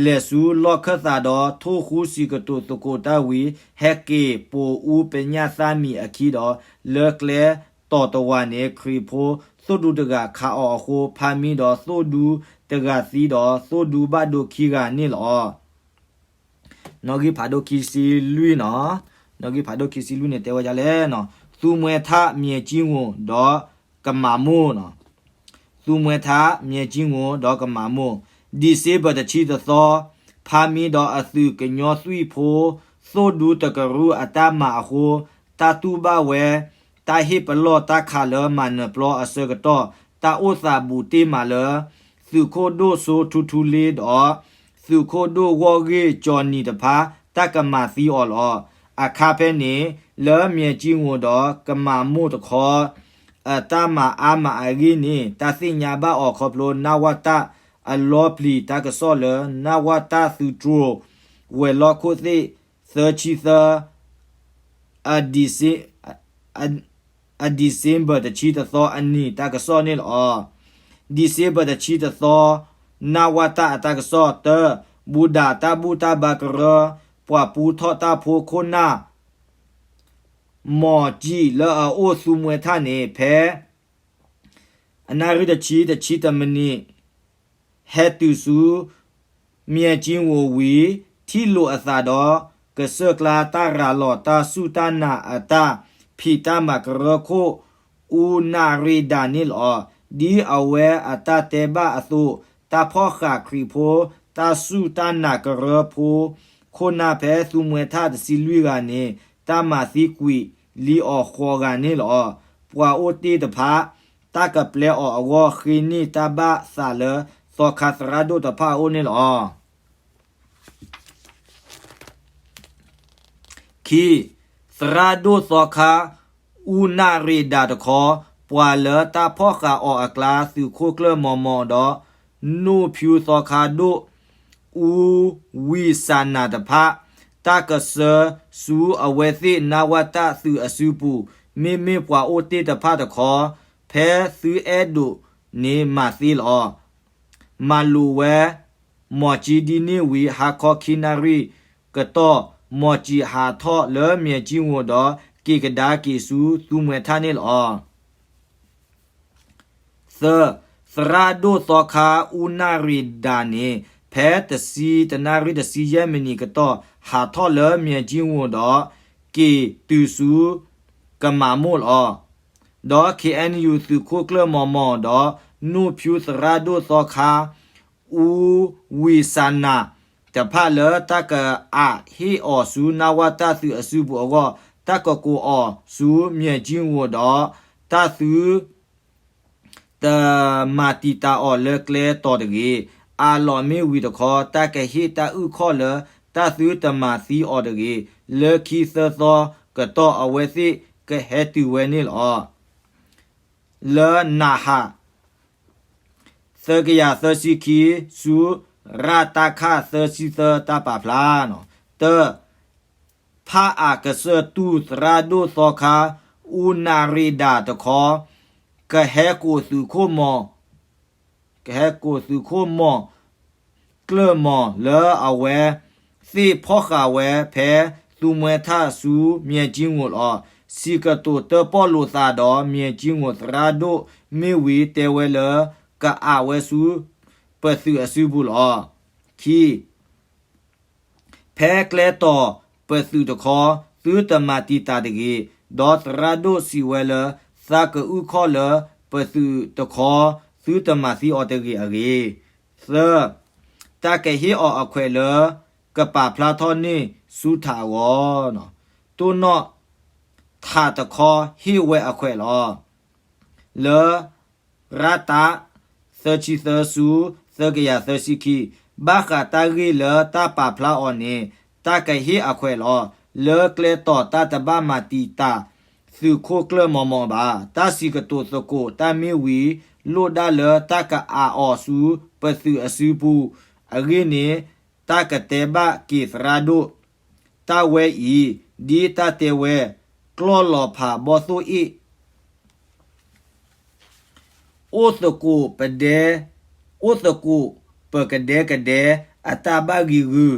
လဲၤဆူလီၢ်ခၢၣ်သးဒီး ထိၣ်ဃူစံးကတိၤသကိးတၢ်ဝံၤ ဟဲက့ၤပိာ်အူပညၣ်သးမံၤအခံဒီး လၢကျဲတီၤတဝၤန့ၣ် ခရံာ်ဖိသိၣ်ဒူတဂၤခးအီၤအဃိ ဖးမံဒီးသိၣ်ဒူတဂၤသံဒီး သိၣ်ဒူဘၣ်ဒိခံဂၤန့ၣ်လီၤ. နီၣ်ဂံၢ်ဖးဒိၣ်ခံဆံလွံၢ်နီၤ, နီၣ်ဂံၢ်ဖးဒိၣ်ခံဆံလွံၢ်န့ၣ် တဲဝဲဒ်လဲၣ်နီၤ, သူမှဲထၣ် မၠဲကံဝိၤ ဒီးကမၤမိၢ်နီၤ, သူမှဲထၣ် မၠဲကံဝိၤ ဒီးကမၤမိၢ်, December တဆံတသီ, ဖးမံဒီးအသုးကညီသွံၣ်ဖိ သိၣ်ဒူတကရူၢ်အတၢ်မၤအဃိ, တၢ်တူၢ်ဘၣ်ဝဲ တၢ်ဟ့ၣ်ပလီၢ်တၢ်ခးလၢမၤနၢၤပျီအဆၢကတီၢ် တၢ်အိၣ်သးဘူးတ့ၢ်မးလၢ သုးခိၣ်ဒိၣ်စိထူထူလ့ဒီး သုးခိၣ်ဒိၣ်ဂီၢ်ဂ့ၢ်ကၠီနံၤတဖၣ် တၢ်ကမၤသံအီၤလီၤ. အခါဖဲန့ၣ် လၢမၠဲကံဝိၤဒီးကမၤမိၢ်တခီ အတၢ်မၤအါမးအဂ့ၢ်န့ၣ် တၢ်သ့ၣ်ညါဘၣ်အီၤခီဖျိ နဝတ အလီပျံၤတၢ်ကစီၣ်လၢ နဝတ သုးတြိၤ ဝဲၤလီၢ်ခိၣ်သ့ၣ် သၢဆံသၢ အ December တဆံတသီအနံၤတၢ်ကစီၣ်န့ၣ်လီၤ. December တဆံတသီ နဝတ အတၢ်ကစီၣ် တၢ ဘူၣ်ဒးတၢ်ဘူၣ်တၢ်ဘါကရၢ ပှၤပူထီၣ်တၢ်ဖိခိၣ်နၢ် မီၢ်ကၠံၣ် လၢအအိၣ်သူမှဲထၣ်န့ၣ် ဖဲ အနၣ်ရံၣ်တဆံ တဆံတမံးနံး ဟဲတုၤဆူ မၠဲကံဝိၤဝံၤ ထံၣ်လိာ်အသးဒီး ကစၢၢ်ကျါတၢ်ရၤလီၤတၢ်စူၢ်တၢ်နာ်အတၢ် ဖံးတၢ်မၤကရၢခိၣ် အူနၣ်ရ့ၣ်ဒၣ်န့ၣ်လီၤ. ဒ်အဝဲအတၢ်တဲဘၣ်အသိး တၢ်ဖီၣ်ဃာ်ခရံာ်ဖိ တၢ်စူၢ်တၢ်နာ်ကရၢဖိ ခိၣ်နၢ်ဖဲသူမှဲထၣ်တဆံလွံၢ်ဂၤန့ၣ် တၢ်မၤသံကွံာ်လံအီၤဃိးဂၤန့ၣ်လီၤ. ပှၤအိၣ်တ့ၢ်တဖၣ် တၢ်ကပျဲအီၤအဂီၢ် ဃ့န့ၢ်တၢ်ဘၣ်သးလၢ သီခါသရၣ်ဒိၣ်တဖၣ်အအိၣ်န့ၣ်လီၤ. ခံ, သရၣ်ဒိၣ်သီခါ အူနၣ်ရ့ၣ်ဒၣ်တခီ, ပှၤလၢတၢ်ဖီၣ်ဃာ်အီၤအကျါ သုးခိၣ်ကျၢၢ်မီမီဒီး နိၣ်ဖၠူသီခါဒိၣ် အူဝံၣ်စၣ်နၣ်တဖၣ် တၢ်ကဆှၢဆူအဝဲသ့ၣ် နဝတ သုးအစုပူၤ မ့မ့ၢ်ပှၤအိၣ်တ့ၢ်တဖၣ်တခီ, ဖဲသုအဲၣ်ဒိးန့ၣ်မၤသ့လီၤ. မၤလိာ်ဝဲ မီၢ်ကၠံဒ်န့ၣ်ဝံၤ ဟါခီခံနၣ်ရံၣ်ကတီၢ် မီၢ်ကၠံဟးထီၣ်လၢမၠဲကၠံဝိၤဒီး က့ၤကဒါက့ၤဆူသူမှဲထၣ်န့ၣ်လီၤ. သၢ, သရၣ်ဒိၣ်သီခါအူနၣ်ရ့ၣ်ဒၣ်န့ၣ် ဖဲတဆံတနၣ်ရံၣ်တဆံယဲၢ်မံးနံးကတီၢ် ဟးထီၣ်လၢမၠဲကၠံဝိၤဒီး က့ၤတုၤဆူကမၤမိၣ်လီၤ. ဒီး ခ့ၣ်အဲၣ်ယူၣ် သုးခိၣ်ကျၢၢ်မီမီဒီး နိၣ်ဖၠူသရၣ်ဒိၣ်သီခါ အူဝံၣ်စၣ်နၣ် တဖၣ်လၢတၢ်ကအးဟ့ၣ်အီၤဆူ နဝတ သုးအစုပူၤအဂီၢ် တၢ်ကကိးအီၤဆူမၠဲကၠံဝိၤဒီး တၢ်သု တမၤတံာ်တာ်အီၤလၢကျဲတီၤတဂ့ၤ. အးလီၤမ့ၢ်ဝံၤတခီ တၢ်ကဟ့ၣ်တၢ်အုၣ်ခီၣ်လၢ တၢ်သုတမၤသံအီၤတဂ့ၤ. လၢခံသၢသီကတီၢ် အဝဲသ့ၣ်ကဟဲတုၤဝဲန့ၣ်လီၤ. လၢနၢ်ဟး သၢကယၤသၢဆံခံ ဆူ ရတခ သၢဆံသၢ တၢ်ပာ်ဖျါ, တၢ ဖးအးကစၢၢ်တူၢ်သရၣ်ဒိၣ်သီခါ အူနရံဒၤတခီ ကဟဲကိးသုးခိၣ်မီၤ ကဟဲကိးသုးခိၣ်မီၤ ကျၢၢ်မီၤလၢအဝဲ သ့ၣ်ဖီၣ်ဃာ်ဝဲဖဲ သူမှဲထၣ်ဆူ မၠဲၤကၠံငိၣ်လီၤ. စံးကတိၤတၢၣ်ပီၣ်လိာ်သးဒီး မၠဲၤကၠံငိၣ်သရၣ်ဒိၣ်မ့ၢ်ဝံၤ တဲဝဲလၢ ကအးဝဲဆူ ပသုးအစုပူၤလီၤ. ခံ ဖဲကျဲတီၤပသုးတခီ သုတမၤတံာ်တာ်တဂ့ၤ, ဒီးသရၣ်ဒိၣ်စံးဝဲလၢ သးကအုၣ်ခီၣ်လၢပသုးတခီ သုတမၤသံအီၤတဂ့ၤအဂ့ၢ်. သၢ တၢ်ကဟ့ၣ်အီၤအခွဲးလၢ ကပာ်ဖျါထီၣ်န့ၢ်ဆူထးအဂီၢ်, တိၢ်နီၣ်ထးတခီဟ့ၣ်ဝဲအခွဲးလီၤ. လၢ ရတ သၢဆံသၢ ဆူ သၢကယၤသၢဆံခံ, ဘၣ်ဃးတၢ်ဂ့ၢ်လၢတၢ်ပာ်ဖျါအီၤန့ၣ် တၢ်ကဟ့ၣ်အခွဲးလီၤ. လၢကျဲတီၤတၢ်တဘၣ်မၤတံာ်တာ် သုးခိၣ်ကျၢၢ်မီၤမီၤဘၣ်. တၢ်စံးကတိၤသကိးတၢ်မ့ၢ်ဝံၤ လိၣ်ဒၣ်လၢတၢ်ကအးအီၤဆူပသုးအစုပူၤအဂ့ၢ်န့ၣ် တၢ်ကတဲဘၣ်က့ၤသရၣ်ဒိၣ် တၢ်ဝဲအံၤ ဒ်တၢ်တဲဝဲ ကျီၢ်လီၤဖးဘီၣ်သိၣ်အ့ၣ် အိၣ်သကိးပ အိၣ်သကိးပကဒဲကဒဲ အတၢ်ဘၣ်ဂံၤဂုၤ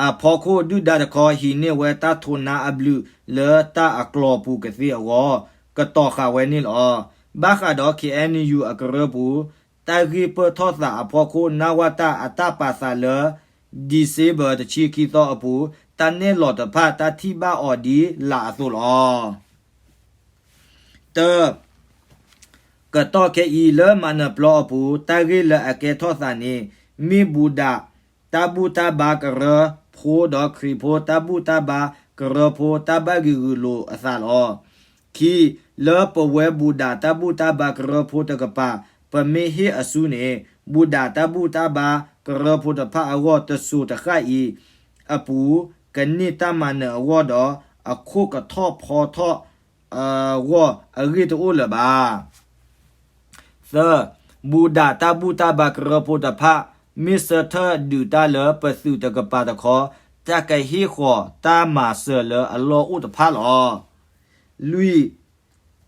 အဖီခိၣ်ဒုၣ်ဒါတခီ ဟံးန့ၢ်ဝဲတၢ်ထိးနါအဘျုးလၢတၢ်အကျိၤပူၤကသ့အဂီၢ် ကတီၤဃာ်ဝဲန့ၣ်လီၤ. ဘၣ်ဃးဒီး ခ့ၣ်အဲၣ်ယူၣ် အကရၢပူၤ တၢ်ဂ့ၢ်ပၢၢ်ထီၣ်သးအဖီခိၣ် နဝတ အတၢ်ပာ်သးလၢ December တဆံခံသီအပူၤ တၢ်နဲၣ်လီၤတဖၣ် တၢ်ထံၣ်ဘၣ်အီၤဒ်လာ်အသိးလီၤ. တၢ ကတီၢ်ခဲအံၤလၢမၤနၢၤပျီအပူၤ တၢ်ဂ့ၢ်လၢအကဲထီၣ်သးန့ၣ် မ့ၢ်ဘူးဒးတၢ်ဘူၣ်တၢ်ဘါကရၢဖိဒီးခရံာ်ဖိတၢ်ဘူၣ်တၢ်ဘါကရၢဖိ တၢ်ဘၣ်ဂံၤဂုၤလိာ်အသးလီၤ. ခံ လၢပဝဲဘူးဒးတၢ်ဘူၣ်တၢ်ဘါကရၢဖိတကပၤ ပမ့ၢ်ဟ့ၣ်အစုန့ၣ် ဘူးဒးတၢ်ဘူၣ်တၢ်ဘါကရၢဖိတဖၣ်အဂီၢ် တစိၤတဃၣ်အံၤအပူၤ ကန့ၢ်တၢ်မၤနၢၤအဂီၢ်ဒီး အခိၣ်ကထီၣ်ဖီထီၣ်အဂီၢ် အဂ့ၢ်တအိၣ်လၢၤဘၣ်. သၢ ဘူးဒးတၢ်ဘူၣ်တၢ်ဘါကရၢဖိတဖၣ် မ့ၢ်ဆၢထၢၣ်ဒုးတၢ်လၢပသုးတကပၤတခီ တၢ်ကဟ့ၣ်ဃီၤတၢ်မၤစၢၤလၢအလီၢ်အိၣ်တဖၣ်လီၤ. လွံၢ်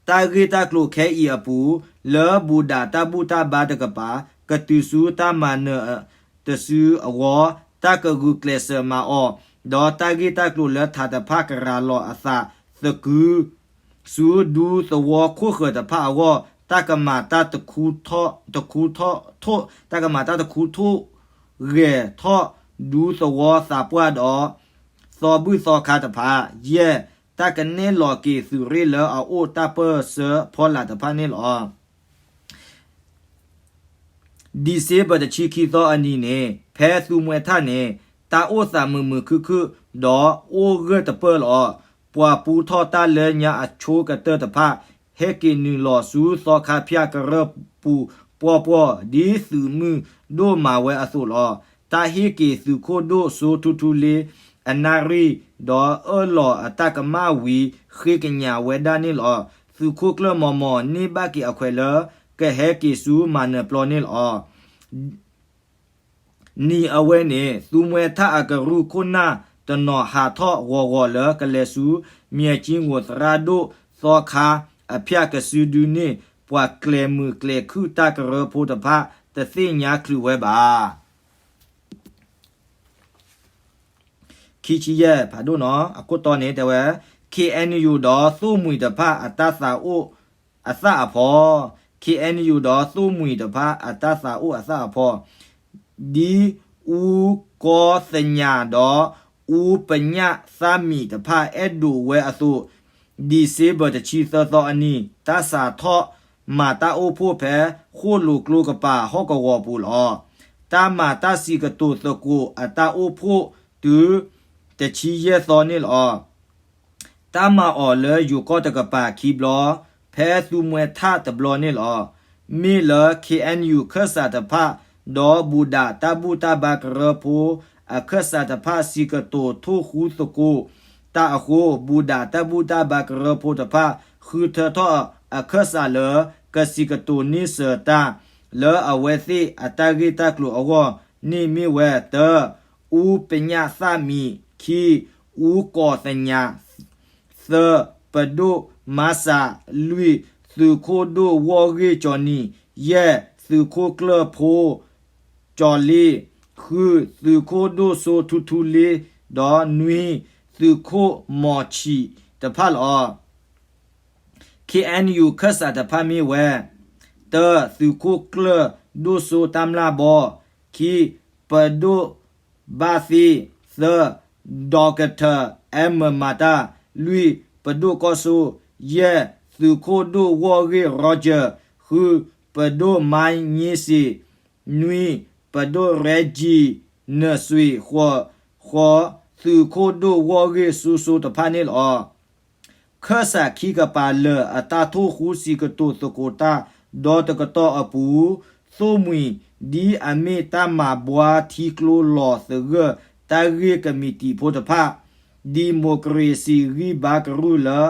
တၢ်ဂ့ၢ်တၢ်ကျိၤခဲအံၤအပူၤ လၢဘူးဒးတၢ်ဘူၣ်တၢ်ဘါတကပၤ ကတုၤဆူတၢ်မၤနၢၤတစုအဂီၢ် တၢ်ကဂုာ်ကျဲးစၢးမၤအီၤ, ဒီးတၢ်ဂ့ၢ်တၢ်ကျိၤလၢထးတဖၣ်ကရၤလီၤအသးသကုၤ ဆူဒူသဝီခိၣ်ဃၢၤတဖၣ်အဂီၢ် တၢ်ကမၤတၢ်တခူထီၣ်, တၢ်ကမၤတၢ်တခူထီၣ်ဂဲၤထီၣ်ဒူသဝီသးပှၢ်ဒီး သီဘူၣ်သီခါတဖၣ်, ယဲၢ် တၢ်ကနဲၣ်လီၤက့ၤသုးရ့ၣ်လၢအအိၣ်တၢ်ပၢၢ်ဆၢဖီလာ်တဖၣ်န့ၣ်လီၤ. December တဆံခံသီအနံၤန့ၣ် ဖဲသူမှဲထၣ်န့ၣ် တၢ်အိၣ်သးမုာ်မုာ်ခုၣ်ခုၣ် ဒီးအိၣ်ဂၢၢ်တပၢၢ်လီၤ. ပှၤပူထီၣ်တၢ်လၢညါအဆိကတၢၢ်တဖၣ် ဟဲက့ၤနုာ်လီၤဆူသီခါဖၠၣ်ကရၢပူၤပှီၢ်ပှီၢ် ဒ်သုးမုၢ်ဒိၣ်မၤဝဲအသိးလီၤ. တၢ်ဟ့ၣ်က့ၤသုးခိၣ်ဒိၣ်စိထူထူလ့ အနၣ်ရံၣ် ဒီးအၢၣ်လီၤအတၢ်ကမၣ်ဝံၤ ဃ့ကညးဝဲဒၣ်န့ၣ်လီၤ. သုးခိၣ်ကျၢၢ်မီၤမီၤ န့ၢ်ဘၣ်က့ၤအခွဲးလၢ ကဟဲက့ၤဆူမၤနၢၤပျီန့ၣ်လီၤ. နံၤအဝဲန့ၣ် သူမှဲထၣ်အကရူၢ်ခိၣ်နၢ်တနီၤဟးထီၣ်ဂီၤဂီၤလၢကလဲၤဆူ မၠဲၤကၠံငိၤသရၣ်ဒိၣ်သီခါအဖၠၣ်ကစုဒုန့ၣ် ပှၤကျဲၤမုာ်ကျဲၤခုၣ်တၢ်ကရၢဖိတဖၣ် တသ့ၣ်ညါချုးဝဲဘၣ်. ခံဆံယဲၢ်ဖးဒိၣ်နီၤ အခိၣ်တီန့ၣ်တဲဝဲ ခ့ၣ်အဲၣ်ယူၣ် ဒီးသိၣ်မှံၤတဖၣ်အတၢ်သးအိၣ်အသၣ်အဖီ, ခ့ၣ်အဲၣ်ယူၣ် ဒီးသိၣ်မှံၤတဖၣ်အတၢ်သးအိၣ်အသၣ်အဖီ, ဒ်အူကီသညးဒီးအူပညၣ်သၣ်မံၤတဖၣ်အဲၣ်ဒိးဝဲအသိး, December တဆံသၢသီအနံၤ တၢ်စးထီၣ်မၤတၢ်အိၣ်ဖှိၣ်ဖဲ ဃိၣ်လိာ်ကျိကပၤဟီၣ်ကဝီၤပူၤလီၤ. တၢ်မၤတၢ်စံးကတိၤသကိးအတၢ်အိၣ်ဖှိၣ်တုၤတဆံယဲၢ်သီန့ၣ်လီၤ. တၢ်မၤအီၤလၢယိၤကီၢ်တကပၤခံဘျီ, ဖဲသူမှဲထၣ်တဘျီန့ၣ်လီၤ. မ့ၢ်လၢ ခ့ၣ်အဲၣ်ယူၣ် ခၢၣ်စးတဖၣ် ဒီးဘူးဒးတၢ်ဘူၣ်တၢ်ဘါကရၢဖိအခၢၣ်စးတဖၣ် စံးကတိၤထိၣ်ဃူသကိးတၢ်အဃိ, ဘူးဒးတၢ်ဘူၣ်တၢ်ဘါကရၢဖိတဖၣ် ဃုထၢထီၣ်အခၢၣ်စးလၢ ကစံးကတိၤန့ၢ်စၢၤတၢ် လၢအဝဲသ့ၣ်အတၢ်ဂ့ၢ်တၢ်ကျိၤအဂီၢ်န့ၣ်မ့ၢ်ဝဲ တၢ, အူပညၣ်သၣ်မံၤ, ခံ, အူကီၢ်သညး, သၢ, ပဒိၣ်မါစး, လွံၢ်, သုးခိၣ်ဒိၣ်ဝီၢ်ဂ့ၢ်ကၠီနံၤ, ယဲၢ်, သုးခိၣ်ကျၢၢ်ဖိ ကၠီၤလ့, ဃု, သုးခိၣ်ဒိၣ်စိထူထူလ့, ဒီးနွံ, သုးခိၣ်မီၤဆံးတဖၣ်လီၤ. ခ့ၣ်အဲၣ်ယူၣ် ခၢၣ်စးတဖၣ်မ့ၢ်ဝဲ, တၢ, သုးခိၣ်ကျၢၢ်ဒိၣ်စိတၢ်မျၢ်ဘီ, ခံ, ပဒိၣ်ဘၣ်သ့, သၢ, ဒီကထၢၣ် အဲမၢၤမၤတၢ်, လွံၢ်, ပဒိၣ်ကီၢ်စိ, ယဲၢ်, သုးခိၣ်ဒိၣ်ဝီၢ်ဂ့ၢ် Roger, ဃု, ပဒိၣ်မါည့စ့, နွံ, ပဒိၣ်ရဲၣ်ကံၣ်နၢၣ်စွ့, ဃိး, ဃိး, သုးခိၣ်ဒိၣ်ဝီၢ်ဂ့ၢ်စိစိတဖၣ်န့ၣ်လီၤ. ခၢၣ်စးခံကပၤလၢာ်အတၢ်ထိၣ်ဃူစံးကတိၤသကိးတၢ် ဒီတကတီၢ်အပူၤ, သိၣ်မှံၤ ဒ်အမ့ၢ်တၢ်မၤဘှါထံကျိလီၤသဂၢၢ် တၢ်ဂ့ၢ်ကမံးတံာ်ဖိတဖၣ်, ဒံၣ်မိၣ်ခြ့ၣ်စံၣ်ဂံၢ်ဘါကရူၢ်လၢ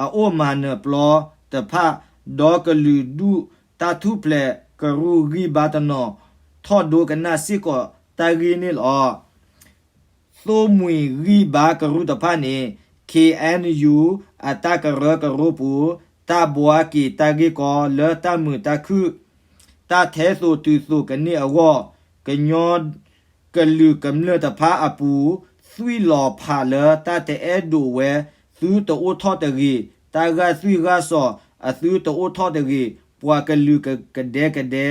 အအိၣ်မၤနၢၤပျီတဖၣ်, ဒီကလုာ်ဒူၣ်တၢ်ထူၣ်ဖျဲးကရူၢ်ဂံၢ်ဘါတနီၤ, ထီၣ်ဒိကနၣ်စ့ၢ်ကီးတၢ်ဂ့ၢ်န့ၣ်လီၤ. သိၣ်မှံၤဂံၢ်ဘါကရူၢ်တဖၣ်န့ၣ် ခ့ၣ်အဲၣ်ယူၣ် အတၢ်ကရၢကရိပူၤ တၢ်ဘှါက့ၤတၢ်ဂ့ၢ်ကီလၢတၢ်မုာ်တၢ်ခုၣ် တၢ်ထဲသိးတုၤသိးကန့ၢ်အဂီၢ်, ကညီကလုာ်ကမျၢၢ်တဖၣ်အပူၤ သွံၣ်လီၤဖးလၢတၢ်တအဲၣ်ဒိးဝဲ သုတအိၣ်ထီၣ်တဂ့ၤ, တၢ်ဂၢ်သွံၣ်ဂၢ်စီၤအသုတအိၣ်ထီၣ်တဂ့ၤ, ပှၤကလုာ်ကဒဲကဒဲ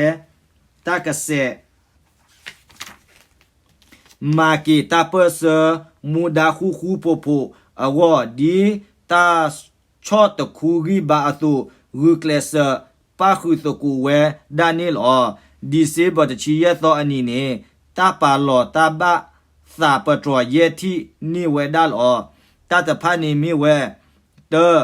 တၢ်ကစဲး မၤက့ၤတၢ်ပၢၢ်ဆၢ မူဒါဃူဃူဖိးဖိးအဂီၢ် ဒ်တၢ်ဆီၣ်တခူဂံၢ်ဘါအသိး ဂုာ်ကျဲးစၢးပၣ်ဃုာ်သကိးဝဲဒၣ်န့ၣ်လီၤ. December တဆံယဲၢ်သီအနံၤန့ၣ် တၢ်ပာ်လီၤတၢ်ဘၣ်သးပတြၢၤယဲၢ်ထံၣ်န့ၢ်ဝဲဒၣ်လီၤ. တၢ်တဖၣ်န့ၣ်မ့ၢ်ဝဲ တၢ,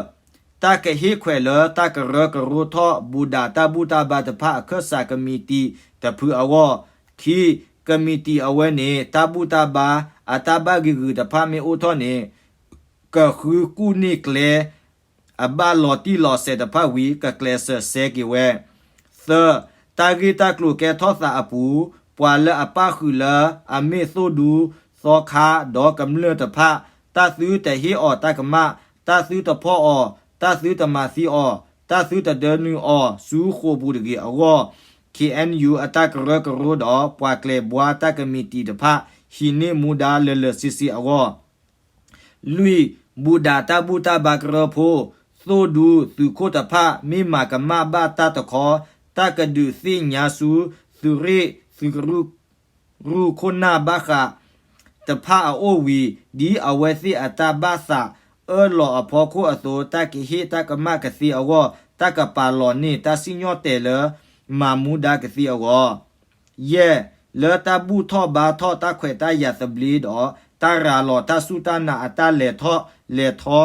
တၢ်ကဟ့ၣ်ခွဲးလၢတၢ်ကရၢကရိထီၣ် ဘူးဒးတၢ်ဘူၣ်တၢ်ဘါတဖၣ်အခၢၣ်စးကမံးတံာ်တဖုအဂီၢ်, ခံ, ကမံးတံာ်အဝဲန့ၣ် တၢ်ဘူၣ်တၢ်ဘါအတၢ်ဘၣ်ဂံာ်ဂုာ်တဖၣ်မ့ၢ်အိၣ်ထီၣ်န့ၣ် ကဃုကူၣ်န့ၢ်ကျဲ အဘၣ်လီၤတံၢ်လီၤဆဲးတဖၣ်ဝံၤ ကကျဲးစၢးစဲက့ၤဝဲ သၢ, တၢ်ဂ့ၢ်တၢ်ကျိၤကဲထီၣ်သးအပူၤ ပှၤလၢအပၣ်ဃုာ်လၢအမ့ၢ်သိၣ်ဒူ သီခါ ဒီးကမျၢၢ်တဖၣ် တၢ်သုတဟ့ၣ်အီၤတၢ်ကမၣ်, တၢ်သုတဖီၣ်အီၤ, တၢ်သုတမၤသံအီၤ, တၢ်သုတဒၢနုာ်အီၤဆူဃိာ်ပူၤတဂ့ၤအဂီၢ်, ခ့ၣ်အဲၣ်ယူၣ် အတၢ်ကရၢကရိဒီး ပှၤကျဲၤဘှါတၢ်ကမံးတံာ်တဖၣ် ဟံးန့ၢ်မူဒါလၢာ်လၢာ်ဆ့ဆ့အဂီၢ် လွံၢ်, ဘူးဒးတၢ်ဘူၣ်တၢ်ဘါကရၢဖိ, သိၣ်ဒူသုးခိၣ်တဖၣ် မ့ၢ်မၤကမၣ်ဘၣ်တၢ်တခီ, တၢ်ကဒုးသ့ၣ်ညါဆူသုးရ့ၣ်သုးကရူၢ်ခိၣ်နၢ်ဘၣ်ဃးတဖၣ်အအိၣ်ဝံၤ ဒ်အဝဲသ့ၣ်အတၢ်ဘၣ်သးအၢၣ်လီၤအဖီခိၣ်အသိး တၢ်ကဟ့ၣ်တၢ်ကမၣ်ကသ့အဂီၢ် တၢ်ကပာ်လီၤန့ၢ်တၢ်စံၣ်ညီၣ်တဲာ်လၢမၤမူဒါကသ့အဂီၢ် ယဲၢ်, လၢတၢ်ဘူၣ်ထီၣ်ဘါထီၣ်တၢ်ခွဲးတၢ်ယာ်သဘျ့ဒီး တၢ်ရၤလီၤတၢ်စူၢ်တၢ်နာ်အတၢ်လဲၤထီၣ်လဲၤထီ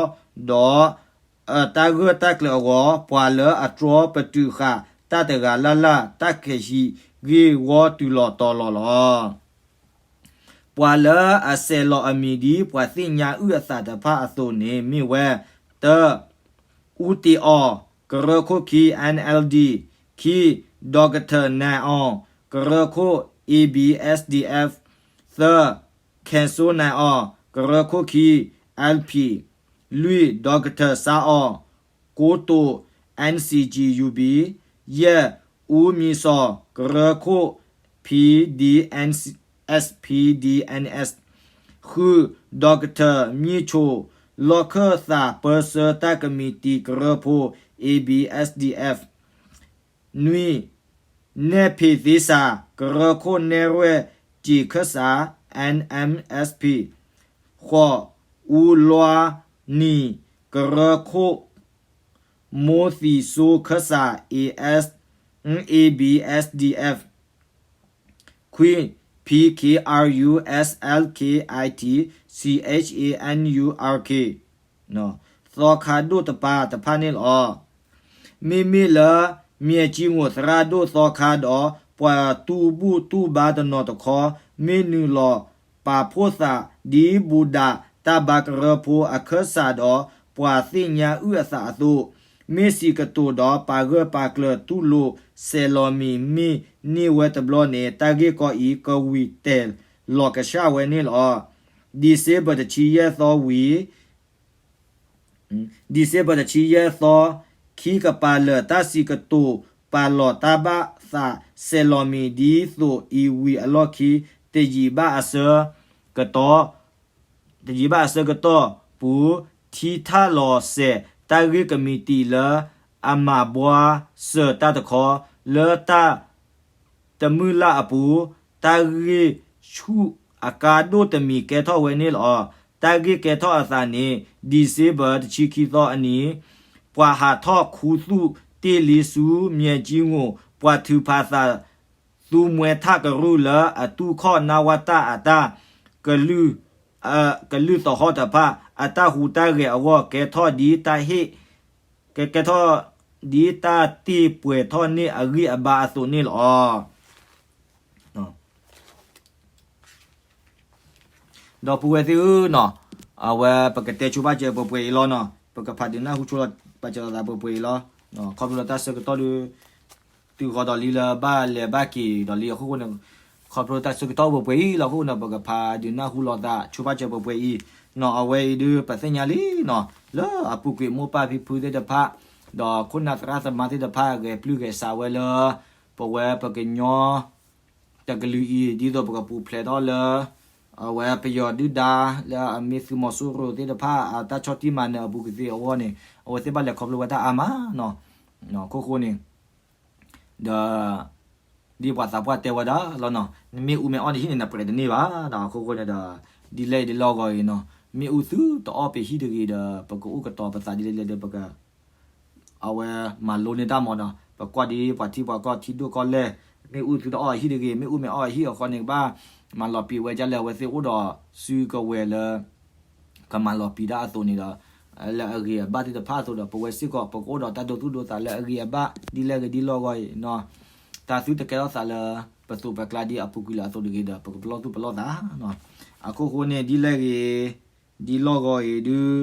ဒီး အတၢ်ဂၢၢ်တၢ်ကျၢၤအဂီၢ် ပှၤလၢအတြီပတုာ်ဃာ်တၢ်တဂၤလၢ်လၢ် တၢ်ကဟံးဂ့ၢ်ဝီတုၤလီၤတီၤလီၤလီၤ. ပှၤလၢအဆဲးလီၤအမံၤဒ်ပှၤသ့ၣ်ညါအုၣ်အသးတဖၣ်အသိးန့ၣ်မ့ၢ်ဝဲ, တၢ, အူတ့အီၣ် ကရၢခိၣ်ခံ NLD, ခံ, ဒီကထၢၣ်နၢၣ်အီၣ် ကရၢခိၣ် ABSDF, သၢ, ခဲၣ်စိနၢၣ်အီၣ် ကရၢခိၣ်ခံ LP, လွံၢ်, ဒီကထၢၣ်စါအီၣ် ကိတိာ် NCGUB, ယဲၢ်, အူမံစီၣ် ကရၢခိၣ် PDN, SPDNS, ဃု, ဒီကထၢၣ်မံၣ်ဆိၣ် လီၢ်ခၢၣ်သးပၢဆှၢတၢ်ကမံးတံာ်ကရၢဖိ ABSDF, နွံ, နဲၣ်ဖ့းသ့စး ကရၢခိၣ်နဲၣ်ရွဲၣ်စ့ၤခၢၣ်စး NMSP, ဃိး, အူလွါနံၣ် ကရၢခိၣ် မိသံစိခၢၣ်စး AS, ABSDF, ခွံ, PKRU SLKIT CHANURK, သီခါဒိၣ်တပၤတဖၣ်န့ၣ်လီၤ. မ့မ့ၢ်လၢ မၠဲၣ်ကၠံငိၣ်သရၣ်ဒိၣ်သီခါဒီး ပှၤတူၢ်ဘူၣ်တူၢ်ဘါတနီၤတခီ မ့ၢ်နုာ်လီၤပာ်ဖှိၣ်သး ဒ်ဘူဒးတၢ်ဘါကရၢဖိအခၢၣ်စးဒီး ပှၤသ့ၣ်ညါအုၣ်အသးအသိး, မ့ၢ်စံးကတိၤဒီးပာ်ဂၢၢ်ပာ်ကျၢၤတူၢ်လိာ် စဲးလီၤမံၤမ့ၢ်န့ၢ်ဝဲတဘျီန့ၣ် တၢ်ဂ့ၢ်ကီအံၤကဝံၤတဲာ်လီၤကဆှၣ်ဝဲန့ၣ်လီၤ. December တဆံယဲၢ်သီဝံၤ December တဆံယဲၢ်သီ ခံကပၤလၢာ် တၢ်စံးကတိၤပာ်လီၤတၢ်ဘၣ်သး စဲးလီၤမံၤဒ်သိးအံၤဝံၤအလီၢ်ခံ တယံာ်ဘၣ်အဆၢကတီၢ် တယံာ်ဘၣ်အဆၢကတီၢ်ပူၤ ထံထၣ်လီၤစဲး တၢ်ဂ့ၢ်ကမံးတံာ်လၢအမၤဘှါစၢၤတၢ်တခီ လၢတၢ်တမုၢ်လၢ်အပူၤ တၢ်ဂ့ၢ်ဆူၣ်အကါဒိၣ်တမံၤ ကဲထီၣ်ဝဲန့ၣ်လီၤ. တၢ်ဂ့ၢ်ကဲထီၣ်အသးန့ၣ် December တဆံခံသီအနံၤ ပှၤဟးထီၣ်ခူသူၣ်တ့ၢ်လံဆူ မၠဲကၠံငိၣ် ပှၤထုးဖးသး သူမှဲထးကရူၢ်လၢအတူၢ်ခီၣ် နဝတ အတၢ်ကလုၢ် ကလုၢ်သဟီၣ်တဖၣ် အတၢ်ဟူးတၢ်ဂဲၤအဂီၢ် ကဲထီၣ်ဒ်တၢ်ဟ့ၣ် ကဲထီၣ်ဒ်တၢ်တ့ၢ်ပှဲၤထီၣ်န့ၢ်အဂံၢ်အဘါအသိးန့ၣ်လီၤ. ဒီပုၢ်ဝဲၢ်သ့ၣ်ဧၢနီၤ, အဝဲပကတဲဆိဘၣ်စၢၤပှဲၤပှဲၤအံၤလီၤနီၤ, ပကဖးဒုးနၢ်ဟူဆိလီၤဘၣ်စၢၤလိာ်သးပှဲၤပှဲၤအံၤလီၤ. ခီဖျိလၢတၢ်ဆၢကတီၢ်ဒုး တုၤဃီၤဒီးလံလၢဘၣ်လဲၤဘၣ်က့ၤဒီးလံအဃိန့ၣ်, ခီဖျိတၢ်ဆၢကတီၢ်ပှဲၤပှဲၤအံၤလီၤအဃိန့ၣ် ပကဖးဒုးနၢ်ဟူလိာ်သးဆိဘၣ်စၢၤပှဲၤပှဲၤအံၤနီၤ. အဝဲအံၤဒုး ပသ့ၣ်ညါလံနီၤ, လၢအပူၤကွံာ်မိၢ်ပၢ်ဖံဖုသ့ၣ်တဖၣ် ဒီးခိၣ်နၢ်သရၣ်သမါသ့ၣ်တဖၣ် ဂဲၤပျုၢ်ဂဲၤဆးဝဲလၢ ပဝဲပကညီ တကလုာ်အံၤ ဒ်သိးပကပူၤဖျဲးထီၣ်လၢ အဝဲပယီၤဒုၣ်ဒါလၢအမ့ၢ်သုးမီၤစိရိၤသ့ၣ်တဖၣ် အတၢ်ဆီၣ်တံၢ်မၤနၢၤအပူၤကသ့အဂီၢ်န့ၣ် အဝဲသ့ၣ်ဘၣ်လဲၤခီဖျိဝဲတၢ်အါမးနီၤ. အခိၣ်ဃိန့ၣ် ဒီး ဒ်ပှၤသးပှၢ်တဲဝဲဒၣ်လီၤနီၤ, နမ့ၣ်အူမ့ၢ်အီၣ်နဟံၣ်န့ၣ် နပြဲးတန့ၢ်ဘၣ်ဒီး အခိၣ်ဃိန့ၣ်ဒီး ဒ်လဲၣ်အံၤဒ်လီၢ်ဂီၤအံၤနီၤ, မ့ၣ်အူသုတအီၣ်ပဟံၣ်တဂ့ၤဒီး ပကအိၣ်ကတီၤပသးဒ်လဲၣ်ဒ်လဲၣ်ဒီး ပက အဝဲမၤလိန့ၢ်တၢ်မၤဒီး ပကွၢ်ဒ်ပှၤထံပှၤကီၢ်ထံဒိၣ်ကီၢ်လဲၢ်, မ့ၣ်အူသုတအီၣ်အဟံၣ်တဂ့ၤ, မ့ၣ်အူမ့ၢ်အီၣ်အဟံၣ်အဃိန့ၣ် ကဘၣ်မၤလီၤပံာ်ဝဲဒ်လဲၣ်အဝဲသ့ၣ်အိၣ်ဒီးစုကဝဲၤလၢ ကမၤလီၤပံာ်တၢ်အသိးန့ၣ်ဒီး လၢအဂ့ၤအဘၣ်သ့ၣ်တဖၣ်အသိးဒီး ပဝဲစ့ၢ်ကီး ပကအိၣ်ဒီးတၢ်ဒိသူၣ်ဒိသးလၢအဂ့ၤအဘၣ် ဒ်လဲၣ်ဂ့ၤဒ်လီၢ်ဂီၤအံၤနီၤ, တၢ်သုတကဲထီၣ်သးလၢ ပသိးပကျါဒ်အပူၤကွံာ်လၢအသိးတဂ့ၤဒီး ပကပလီၢ်သူၣ်ပလီၢ်သးနီၤ. အခိၣ်ဃိန့ၣ် ဒ်လဲၣ်ဂ့ၤ ဒ်လီၢ်ဂီၤအံၤဒုး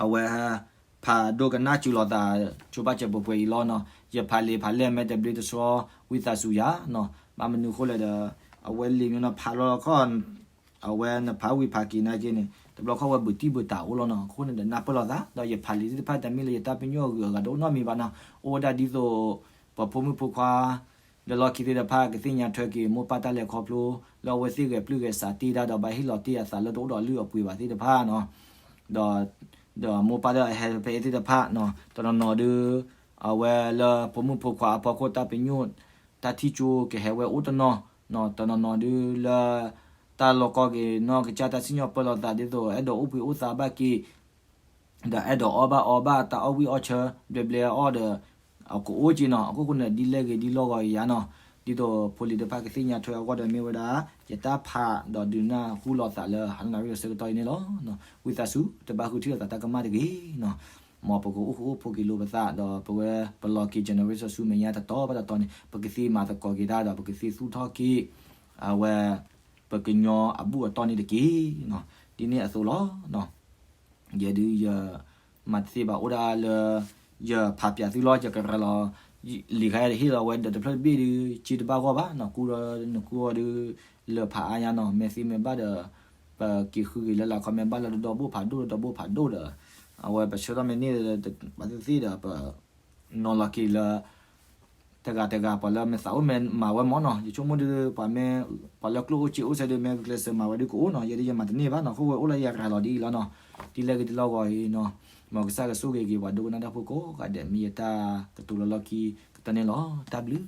အဝဲ ဖးဒိကနၣ်စၢၤလိာ်သး ဆိဘၣ်စၢၤပှဲၤပှဲၤအံၤလီၤနီၤ. ယဖးလံာ်ဖးလဲၢ်မ့ၢ်တဘျ့တဆှီ ဝံသးစူၤယၤနီၤ. ဘၣ်မနုၤအဃိလဲၣ်ဒီး အဝဲလံာ်မ့ၢ်နီၤ ဖးလီၤခီ အဝဲနဖးဝံၤဖးက့ၤနာ်က့န့ၣ် တဘျီခီဝဲဘုးတံၢ်ဘုးတၢ်အိၣ်လီၤနီၤ. အဃိန့ၣ်ဒီး နၢ်ပၢၢ်လိာ်သး ဒီးယဖးလံာ်သ့ၣ်တဖၣ် တမ့ၢ်လၢယတၢ်ပညိၣ်အဂုၤအဂၤတအိၣ်နီတမံၤဘၣ်နီၤ. အိၣ်ဝဲဒၣ်ဒ်သိး ပဖိမုၣ်ဖိခွါ လၢလီၢ်ခံသ့ၣ်တဖၣ် ကသ့ၣ်ညါထွဲက့ၤ မိၢ်ပၢ်တၢ်လဲၤခီဖျိ လၢအဝဲသ့ၣ်ဂဲၤပျုၢ်ဂဲၤဆးတ့ၢ်တၢ်ဒီး ဘၣ်ဟ့ၣ်လီၤတ့ၢ်အသးလၢတအိၣ်ဒီးလုၢ်အပှ့ၤဘၣ်သ့ၣ်တဖၣ်နီၤ. ဒီး ဒီးမိၢ်ပၢ်လၢအဟဲဖဲအသ့ၣ်တဖၣ်နီၤ တနီၤနီၤဒုး အဝဲလၢဖိမုၣ်ဖိခွါအဖီခိၣ်တၢ်ပညိၣ် တၢ်ထံၣ်ကၠိကဟဲဝဲအိၣ်တနီၤနီၤ တနီၤနီၤဒုးလၢ တၢ်လီၢ်ကီၢ်က့ၤနီၢ်ကစၢ်တၢ်စံၣ်ညီၣ်ပၢလီၤသးဒ်သိး အဲၣ်ဒိးအိၣ်ဘှံးအိၣ်သါဘၣ်က့ၤ ဒီးအဲၣ်ဒိးအီၣ်ဘၣ်အီဘၣ်တၢ်အီၣ်ဝံၣ်အီၣ်ဆၢ ဘျဲဘျဲအီၣ်ဒီး အကအိၣ်က့ၤနီၤ. အခိၣ်ဃိန့ၣ် ဒ်လဲၣ်ဂ့ၤဒ်လီၢ်ဂီၤအံၤယါနီၤ ဒ်သိးဖိလံၤတဖၣ်ကသ့ၣ်ညါထွဲအဂီၢ်ဒီးမ့ၢ်ဝဲဒၣ် ယတၢ်ဖးဒီးဒုးနၢ်ဟူလိာ်သးလၢဟါလီၤနၣ်ရံၣ်အဆၢကတီၢ်အံၤန့ၣ်လီၤ. ဝံသးစူၤ တဘၣ်ဃုထံၣ်လိာ်သးတၢ်ကမၣ်တဂ့ၤနီၤ. မ်ပကအိၣ်ဃူအိၣ်ဖိးက့ၤလိာ်ပသး ဒီးပဝဲပလီၢ်က့ၤ generation ဆူမဲာ်ညါတတီၤဘၣ်တတီၤန့ၣ် ပကသ့မၤသကိးက့ၤတၢ်ဒီး ပကသ့သူၣ်ထီၣ်က့ၤ အဝဲ ပကညီအဘူၣ်အတီၢ်န့ၣ်တက့ၢ်နီၤ. ဒ်န့ၣ်အသိးလီၤ. ယဲဒုးယ မၤတသ့ဘၣ်အိၣ်ဒၣ်လၢ ယဖးပၠးသုလီၤ ယကရၤလီၤ လံာ်ခါယတဟ့ၣ်လီၤဝဲဒီးတဖျၢၣ်တဘ့ၣ်ဒုး စ့တဘၣ်ဂီၢ်ဘၣ်နီၤ. ကူဒီးနကူအီၤဒုး လၢဖးအါညါနီၤ. မ့ၢ်သ့မ့ၢ်ဘၣ်ဒီး ပက့ၤဃုက့ၤလၢလာ်ခီ မ့ၢ်ဘၣ်လၢဒီဘိၣ်ဖးဒိၣ်ဒီဘိၣ်ဖးဒိၣ်ဒီး အဝဲပဆၢထီၣ်မ့ၢ်န့ၢ် ပသ့ၣ်သ့ၣ်ဒီး ပ နီၤလီၤက့ၤလၢ တဂၤတဂၤ ပှၤလၢမ့ၢ်သးအိၣ်မ့ၢ်မၤဝဲမ့ၢ်နီၤ. ယဆိကမိၣ်ဒုး ပှၤမ့ၢ် ပှၤလၢကျိၣ်အိၣ်စ့အိၣ်ဆၢဒုး မ့ၢ်ကျဲးစၢးမၤဝဲဒုးကအိၣ်နီၤ. ယဲဒုးယမၤတန့ၢ်ဘၣ်နီၤ. အဃိဝဲအိၣ်လၢယရၤလီၤဒ်အံၤလီၤနီၤ. ဒ်လဲၣ်ဂ့ၤဒ်လီၢ်ဂီၤအံၤနီၤ. မ်ကစၢ်ကဆိၣ်ဂ့ၤက့ၤပှၤဒိကနၣ်တၢ်ဖိကိးဂၤဒဲး မ့ၢ်ယတၢ်ကတိၤလၢလီၢ်ခံကတၢၢ်န့ၣ်လီၤ. တၢ်ဘျုး